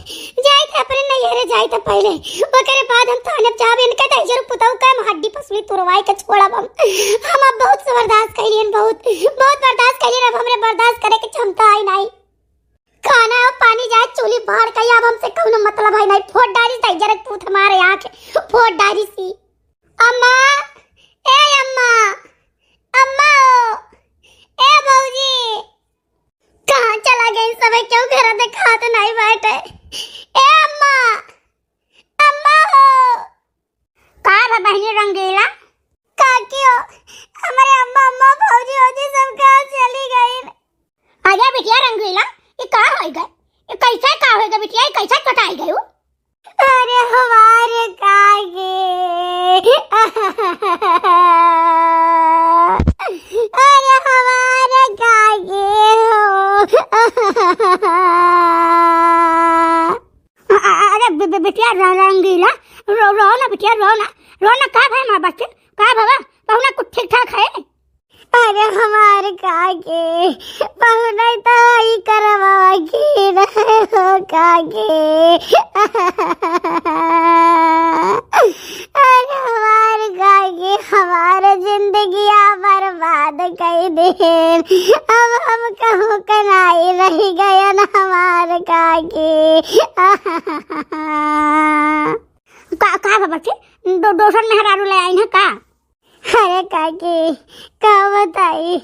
जाइत है अपने नैहरे जाइत है पहिले। ओकरे बाद हम थाने जाब, इनके दहिजरू पुतऊ के हम हड्डी पसली तुरवाई के छोड़ब हम। हम अब बहुत से बर्दाश्त कइलियन, बहुत, बहुत बर्दाश्त कइलियन, अब हमरे बर्दाश्त करे के क्षमता आई नाई। खाना और पानी जाए चूल्ही बार का, अब हमसे कौनो मतलब है नाई। फोड़ डारी दहिजरा के पूत हमारे आँख, फोड़ डारी सी। अम्मा, ए अम्मा, अम्मा ओ, ए भौजी, कहाँ चला गई सब? क्यों घर देखात नहीं बाटे? ए अम्मा, अम्मा हो। का बा बहिनी रंगीला? काकी हो, हमारे अम्मा, अम्मा, भौजी, भौजी सब कहाँ चली गई? अरे बिटिया रंगीला, ये का होई गए? ये कैसे का होई गए बिटिया? ये कैसे चटाई गई हो? अरे हमारे काकी, अरे हमारे काकी हो। अ-, अ-, अरे बि-, बि-, बिटिया र-, रंगीला, रो, रो ना बिटिया, रो ना, रो ना, का भाई हमारे बच्चे, का बाबा, कहू ना कुछ ठीक ठाक है? अरे हमार काकी, पहुनई तो ई करवा की रहे हो काकी। अरे हमार काकी, हमार जिंदगिया बर्बाद कई देन। अब हम कहूँ कनाई रह गयन हमार काकी। का, का बा बच्ची? दो-, दोसर मेहरारू ले आइन है का? अरे काकी, का बताई?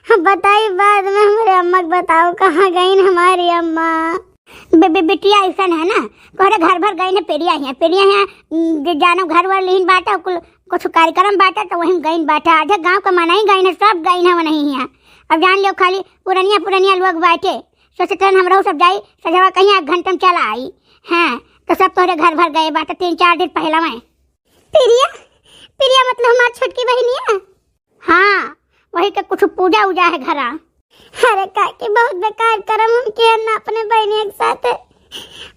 हम बताई बाद में, हमरे अम्मा के बताओ, कहाँ गईन हमारी अम्मा? बे-, बे-, बिटिया अइसन है ना, तोहरे घर भर गईन है, पेरिया हियाँ, पेरिया हियाँ, जे जानो घर वर लीन बाटे, कुल, कुछ कार्यक्रम बाटे, तो वहीं गईन बाटे। आधे गाँव के मनई गईन है, सब गईन है वहीं हियाँ। अब जान लियो, खाली पुरनिया, पुरनिया लोग बाटे। सोचत रहन हमरो सब जाई, सजवा कहीं एक घंटे में चला आई। हाँ, तो सब तोहरे घर भर गए बाटे, तीन चार दिन पहला में। प्रिया, प्रिया मतलब हमार छोटकी बहिनिया। हाँ, वही के कुछ पूजा उजा है घरा। अरे काकी, बहुत बेकार करम हम किए ना अपने बहिनिया के साथ।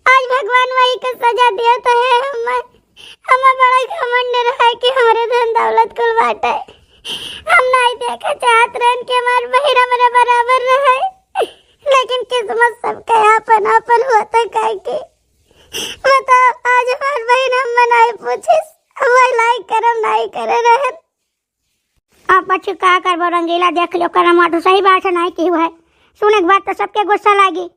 आज भगवान वही के सजा दिया तो है हमें। हमें बड़ा घमंड रहा है कि हमारे धन दौलत कुल बाटे। हम नहीं देखा चाहत रहन कि हमार बहिन हमारे बराबर रहे, लेकिन किस्मत सबके आपन आपन होता काकी। बताओ, आज हमार बहिन हम नहीं पूछिस, वही लायक करम नहीं करे रहन। अब बच्ची का करबो रंगीला, देख लियो करम तो सही बात है, नहीं की हुआ है। सुने के बाद तो सबके गुस्सा लागी।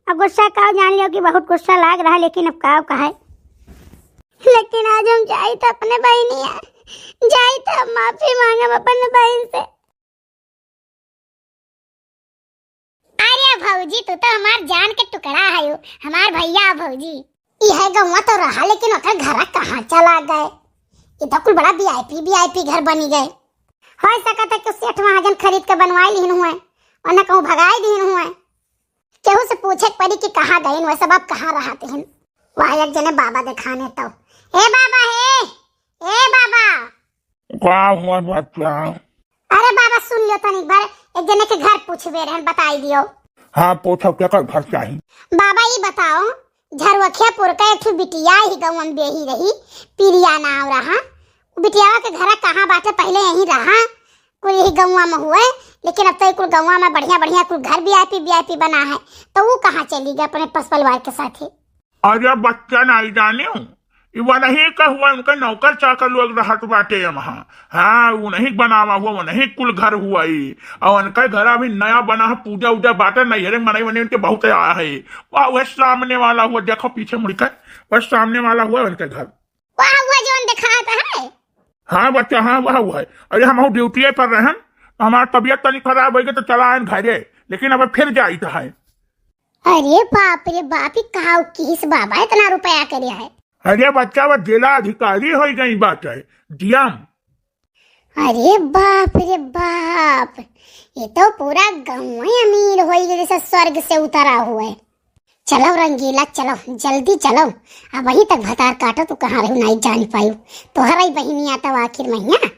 अब गुस्सा का जान लियो कि बहुत गुस्सा लाग रहा है, लेकिन अब का कहे। लेकिन आज हम जाई तो अपने बहिनिया, जाई तो माफी मांगब अपने बहिन से। अरे भौजी, तू तो हमार जान के टुकड़ा है, हमार भैया भौजी। ई है गौवा तो रहा, लेकिन ओकर घरा कहाँ चला गए? ई तो कुल बड़ा वीआईपी, वीआईपी घर बनी गए। हो सकत है कि सेठ महाजन खरीद के बनवाई लिहिन हुए, और न कहूँ भगाई दिहिन हुए। केहू से पूछे के पड़ी कि कहाँ गईन, वह सब अब कहाँ रहत हिन। वह एक जने बाबा देखाने तो, "ए बाबा हे, ए बाबा।" का हुआ बच्चा? अरे बाबा सुन लियो तनी एक बार, एक जने के घर पूछबे रहन, बताई दियो। हाँ पूछो, केकर घर चाही? बाबा ई बताओ, झरवखियापुर का एक ठो बिटिया ही गौवा में बेही रही, पिरिया नाव रहा। उ बिटियावा के घरा कहाँ बाटे, पहले यहीं रहा, कुल यही गौवा में हुए, लेकिन अब तो ये कुल गौवा में बढ़िया बढ़िया कुल घर वीआईपी वीआईपी बना है, तो वो कहाँ चली गई अपने पस परिवार के साथे? अरे बच्चा नहीं जाने, ई वनही का हुआ, उनका नौकर चाकर लोग रहत बाटे यहाँ। हाँ, उनही बनावा हुआ, उनही कुल घर हुआ ई। और उनका घर अभी नया बना है, पूजा उजा बाटे, नैहरे मनई वनई उनके बहुत आया है। वाह, वह सामने वाला हुआ, देखो पीछे मुड़ के, वह सामने वाला हुआ उनके घर। वाह, वह जौन दिखात है। हाँ बच्चा, हाँ, वह हुआ है। अरे हम ड्यूटी पर रहन, हमार तबियत तनी खराब हो गई तो चला आयन घरे, लेकिन अब फिर जाइत है। अरे बाप रे बाप, ई का किहिस बाबा, इतना रुपया करे है? अरे बच्चा, वो जिला अधिकारी हो गई बात है, डीएम। अरे बाप रे बाप, ये तो पूरा गाँव ही अमीर हो गए, जैसे स्वर्ग से उतरा हुआ है। चलो रंगीला, चलो, जल्दी चलो। अब वहीं तक भतार काटो, तू कहाँ रहू, नहीं जान पायू। तोहरा ही बहिनिया तब आखिर महीना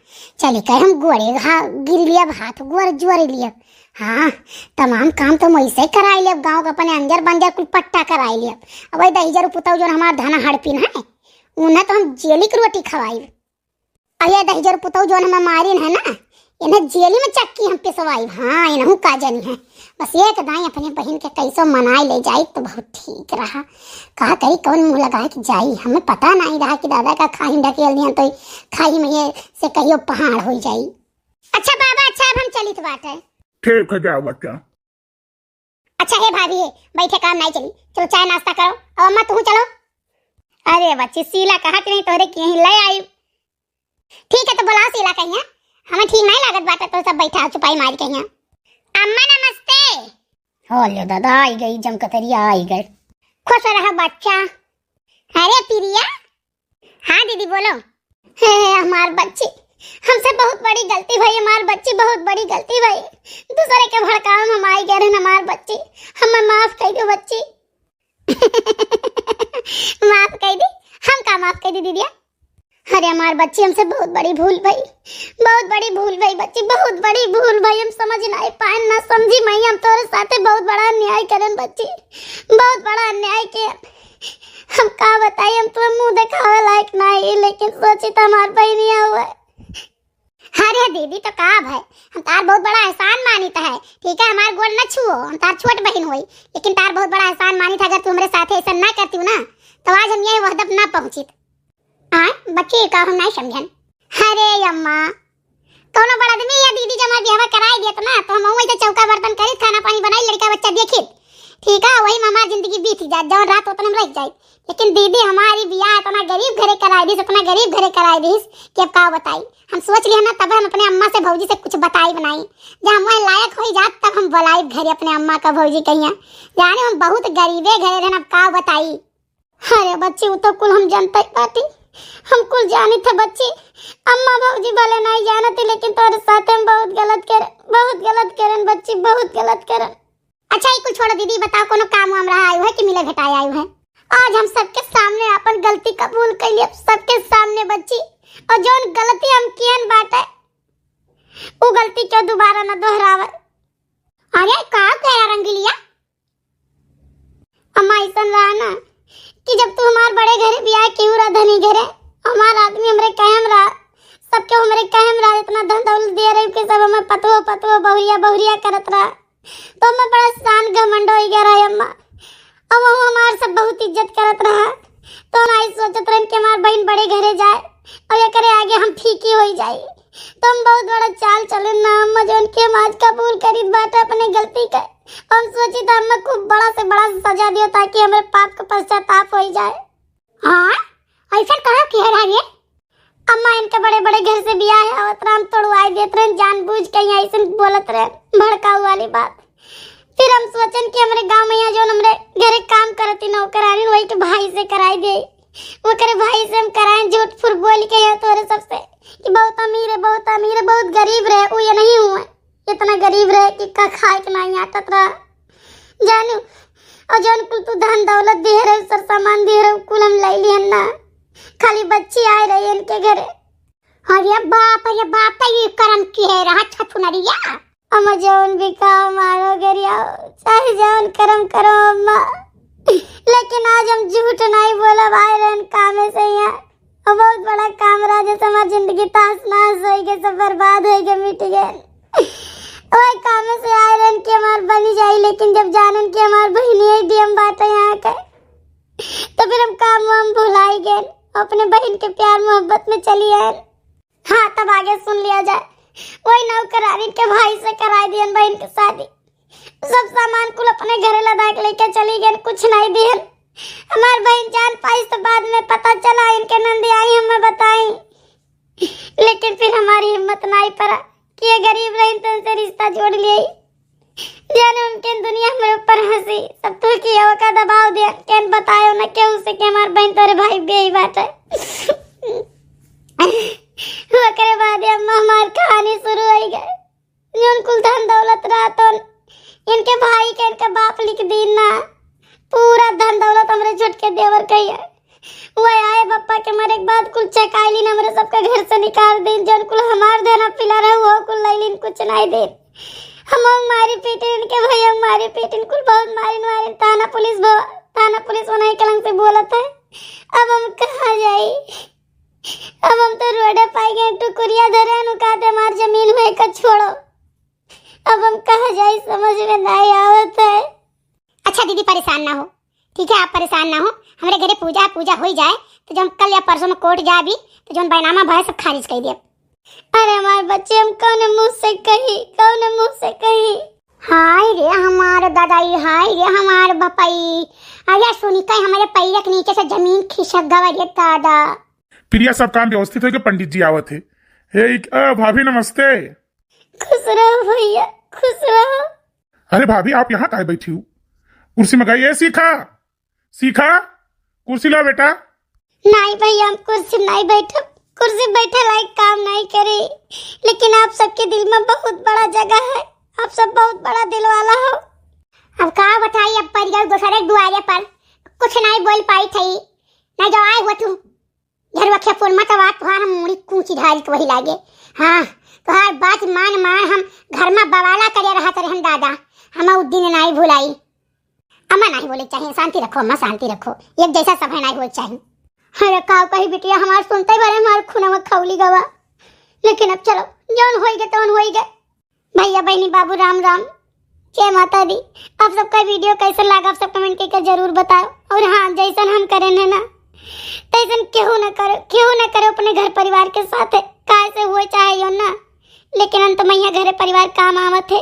चली कहे हम गोड़े हा-, गिर लिया, हाथ गोड़ जोड़ लिया। हाँ, तमाम काम तो हम ऐसे कराई लेब, गाँव का अपने अंजर बंजर कुल पट्टा कराई लेब। अब वही दहिजर पुतौ जौन हमार धना हड़पिन है, उन्हें तो हम जेली की रोटी खवाई। अब ये दहिजर पुतौ जौन हमार मारिन है ना, इन्हें जेली में चक्की हम पिसवाई। हाँ, इन्हू का जनी है। बस एक दाई अपने बहिन के कैसो मनाई ले जाई तो बहुत ठीक रहा। का करी, कौन मुँह लगाए कि जाई? हमें पता नहीं रहा कि दादा का खाही में ढकेल दिया तो खाही में ये से कहियो पहाड़ हो जाई। अच्छा बाबा, अच्छा, अब हम चलित बाटे। ठीक है, जाओ बच्चा। अच्छा हे भाभी, हे बैठे काम नहीं चली, चलो चाय नाश्ता करो। और अम्मा, तू चलो। अरे बच्ची, शीला कहा कि नहीं तोहरे के यहीं ले आई। ठीक है, तो बुलाओ शीला कहिया, हमें ठीक नहीं लागत बाटे तो सब बैठा चुपाई मार कहिया। अम्मा नमस्ते। हो लो दादा, आई गई, जमकतरिया आई गए। खुश रहा बच्चा। अरे प्रिया, हाँ दीदी बोलो। हे, हे, हमार बच्ची, हमसे बहुत बड़ी गलती भई, हमार बच्ची, बहुत बड़ी गलती भई। दूसरे के भड़काव में हम आई गए रहन, हमार बच्ची, हमें माफ कर दो बच्ची। माफ कर दी? हम का माफ कर दी दीदिया? अरे हमार बच्ची, हमसे बहुत बड़ी भूल भई, बहुत बड़ी भूल भई बच्ची, बहुत बड़ी भूल भई। हम समझ नहीं पाए, ना समझी मैया, हम तोरे साथे बहुत बड़ा अन्याय करन बच्ची, बहुत बड़ा अन्याय के। हम का बताई, हम तो मुँह देखावे लायक नहीं, लेकिन सोची तो हमार बहनिया हुआ। अरे दीदी, तो का भय, हम तार बहुत बड़ा एहसान मानित है, ठीक है, हमार गोड़ न छुओ, हम तार छोट बहिन होई, लेकिन तार बहुत बड़ा एहसान मानित है। अगर तू हमरे साथे ऐसा ना करती ना, तो आज हम यही वहदत ना पहुँचित। आय, बच्ची, का हम नहीं समझन। अरे अम्मा, कौनो बड़ आदमी या दीदी जब हमार बियाह कराई देत ना, तो हम वैसे चौका बर्तन करीत, खाना पानी बनाई, लड़का बच्चा देखित, ठीक है, वही में हमार जिंदगी बीत जात, जौन रात उतने में रह जाए। लेकिन दीदी हमारी बियाह इतना गरीब घरे कराई दीस, इतना गरीब घरे कराई दीस कि अब का बताई। हम सोच लिया ना, तब हम अपने अम्मा से भौजी से कुछ बताई बनाई, जब हम वह लायक हो जात तब हम बुलाई घरे अपने अम्मा का भौजी कहिया। जाने हम बहुत गरीबे घरे रहन, अब का बताई। अरे बच्ची, वो तो कुल हम जानते बाटी, हम कुल जानित है बच्ची। अम्मा भौजी भले नहीं जानती, लेकिन तोरे साथे हम बहुत गलत करे, बहुत गलत करन बच्ची, बहुत गलत करन। अच्छा, ई कुल छोड़ो दीदी, बताओ कोनो काम वाम रहा आयु है कि मिले भेटाए आयु है? आज हम सबके सामने अपन गलती कबूल कैली, सबके सामने बच्ची, और जौन गलती हम कियन बाटे, उ गलती के दोबारा न दोहरावे। अरे का कह रहा रंगीलिया? अम्मा, ऐसन रहा ना कि जब तू हमार बड़े घरे बियाह केहू रहा धनी घरे, हमार आदमी हमरे कायम रहा, सबके हमरे कायम रहा, इतना धन दौलत दिए रहे कि सब हमें पतुओ पतुओ बहुरिया बहुरिया करत रहा, तो हमें बड़ा शान घमंड हो गया रहा अम्मा। अब वो हमार सब बहुत इज्जत करत रहा, तो ना ही सोचत रहन कि हमार बहन बड़े घरे जाए और एकरे आगे हम फीकी हो जाए। तो हम बहुत बड़ा चाल चलन ना अम्मा, जौन कि हम आज कबूल करीत बाटे अपने गलती के। हम सोची तो हमें खूब बड़ा से बड़ा सजा दियो, ताकि हमरे पाप का पश्चाताप हो जाए। हाँ, ऐसा कहा कि है रे? अम्मा, इनके बड़े बड़े घर से बियाह है, आवत राम तोड़वाई देत रहन, जानबूझ के यहाँ ऐसे बोलत रहन भड़काऊ वाली बात। फिर हम सोचन कि हमरे गांव में यहाँ जौन हमरे घरे काम करती नौकरानी, वही के भाई से कराई दे। ओकरे भाई से हम कराएं, झूठ फूट बोल के यहाँ तोरे सबसे कि बहुत अमीर है, बहुत अमीर है, बहुत गरीब रहे, वो ये नहीं हुआ। इतना गरीब रहे कि का खाए के नहीं आटत रहा। जानू, और जौन कुल तू धन दौलत दिए रहे, सर सामान दिए रहे, कुल हम ले लिहन ना। खाली बच्ची आए रही इनके घरे। अरे बाप रे बाप, ये करम की है रहा छछुनरिया। हम जौन भी काम मारो गरियाओ, चाहे जौन करम करो अम्मा, लेकिन आज हम झूठ नहीं बोला भाई रहन कामे से यहाँ। और बहुत बड़ा काम रहा, जैसे हमार जिंदगी तहस नहस होई गई, सब बर्बाद होई गई, मिट गए। वही काम से आए रहन कि हमार बनी जाई, लेकिन जब जानन कि हमार बहिनी है डीएम बाटे यहाँ के, तो फिर हम काम वाम भुलाई गए, अपने बहन के प्यार मोहब्बत में चली आए। हाँ, तब आगे सुन लिया जाए। वही नौकरानी के भाई से कराई दियन बहन के शादी। सब सामान कुल अपने घरे लदा के लेके चली गए, कुछ नहीं दिहन। हमार बहन जान पाई तो बाद में पता चला इनके नंदी आई हमें बताई, लेकिन फिर हमारी हिम्मत नहीं पड़ा कि ये गरीब रही तो इनसे रिश्ता जोड़ लिए। जाने उनके दुनिया हमारे ऊपर हंसी, सब तो की हवा का दबाव दिया, केन बतायो न केहू से कि हमार बहन तोरे भाई बेई बाटे। ओकरे बाद अम्मा हमार कहानी शुरू हो गई। जौन कुल धन दौलत रहतन, इनके भाई के इनके बाप लिख दीन ना। पूरा धन दौलत हमरे छोटके देवर के है। वो आए बप्पा के मरे के बाद कुल चकाइलिन, हमरे सबके घर से निकाल दीन। जौन कुल हमार धन पिला रहे, वो कुल लैलिन, कुछ नहीं दीन। हम मारी पीटिन, इनके भैया मारी पीटिन, कुल बहुत मारिन, मारिन। थाना पुलिस भवा, थाना पुलिस उन्हीं कलंग से बोलत है। अब हम कहाँ जाई? अब हम तो रोडे पाई गए, टुकुरिया धरे नु कहते हमार जमीन हुए का छोड़ो। अब हम कहाँ जाई, समझ में नहीं आवत है। अच्छा दीदी, परेशान ना हो, ठीक है, आप परेशान ना हो। हमरे घरे पूजा पूजा हो जाए, तो जब कल या परसों में कोर्ट जाबी, तो जौन बैनामा भय सब खारिज कर दिया। अरे हमार बच्चे, हम कौन मुंह से कही, कौन मुंह से कही? हाय रे हमार दादाई, हाय रे हमार बपाई। अरे सुनी कहीं हमारे पैर के नीचे से जमीन खिसक गवा रे दादा। प्रिया, सब काम व्यवस्थित है कि पंडित जी आवत है। हे, इक-, अ, भाभी नमस्ते। खुश रहो भैया, खुश रहो। अरे भाभी, आप यहाँ काहे बैठी हो? कुर्सी मंगाई। ए शिखा, शिखा, कुर्सी ला बेटा। नहीं भैया, हम कुर्सी नहीं बैठब, कुर्सी बैठे लायक काम नहीं करे। लेकिन आप सबके दिल में बहुत बड़ा जगह है, आप सब बहुत बड़ा दिल वाला हो। अब का बताई, अब पड़ गई दूसरे दुआरे पर, कुछ नहीं बोल पाई थी, ना जो आए हुआ तू। झरुआ के फोन मत आवा, तुहार हम मुड़ी कूची ढाल के वही लागे। हाँ, तुहार बात मान मान हम घर में बवाला करे रहत रहन दादा, हम उ दिन नहीं भुलाई। अम्मा नहीं बोले चाहिए, शांति रखो अम्मा, शांति रखो, एक जैसा सब है नहीं बोले चाहिए। अरे का कही बिटिया, हमार सुनते ही बारे हमार खूनवा खौली गवा। लेकिन अब चलो, जौन होई गए तौन होई गए। भैया बहनी बाबू राम राम, जय माता दी। आप सबका वीडियो कैसन लागा, आप सब कमेंट करके जरूर बताओ। और हाँ, जैसन हम करेन है ना, तैसन केहू न करे, केहू न करे अपने घर परिवार के साथ, काहे से हुए चाहे यो ना, लेकिन अंत में यहाँ घरे परिवार काम आवत है।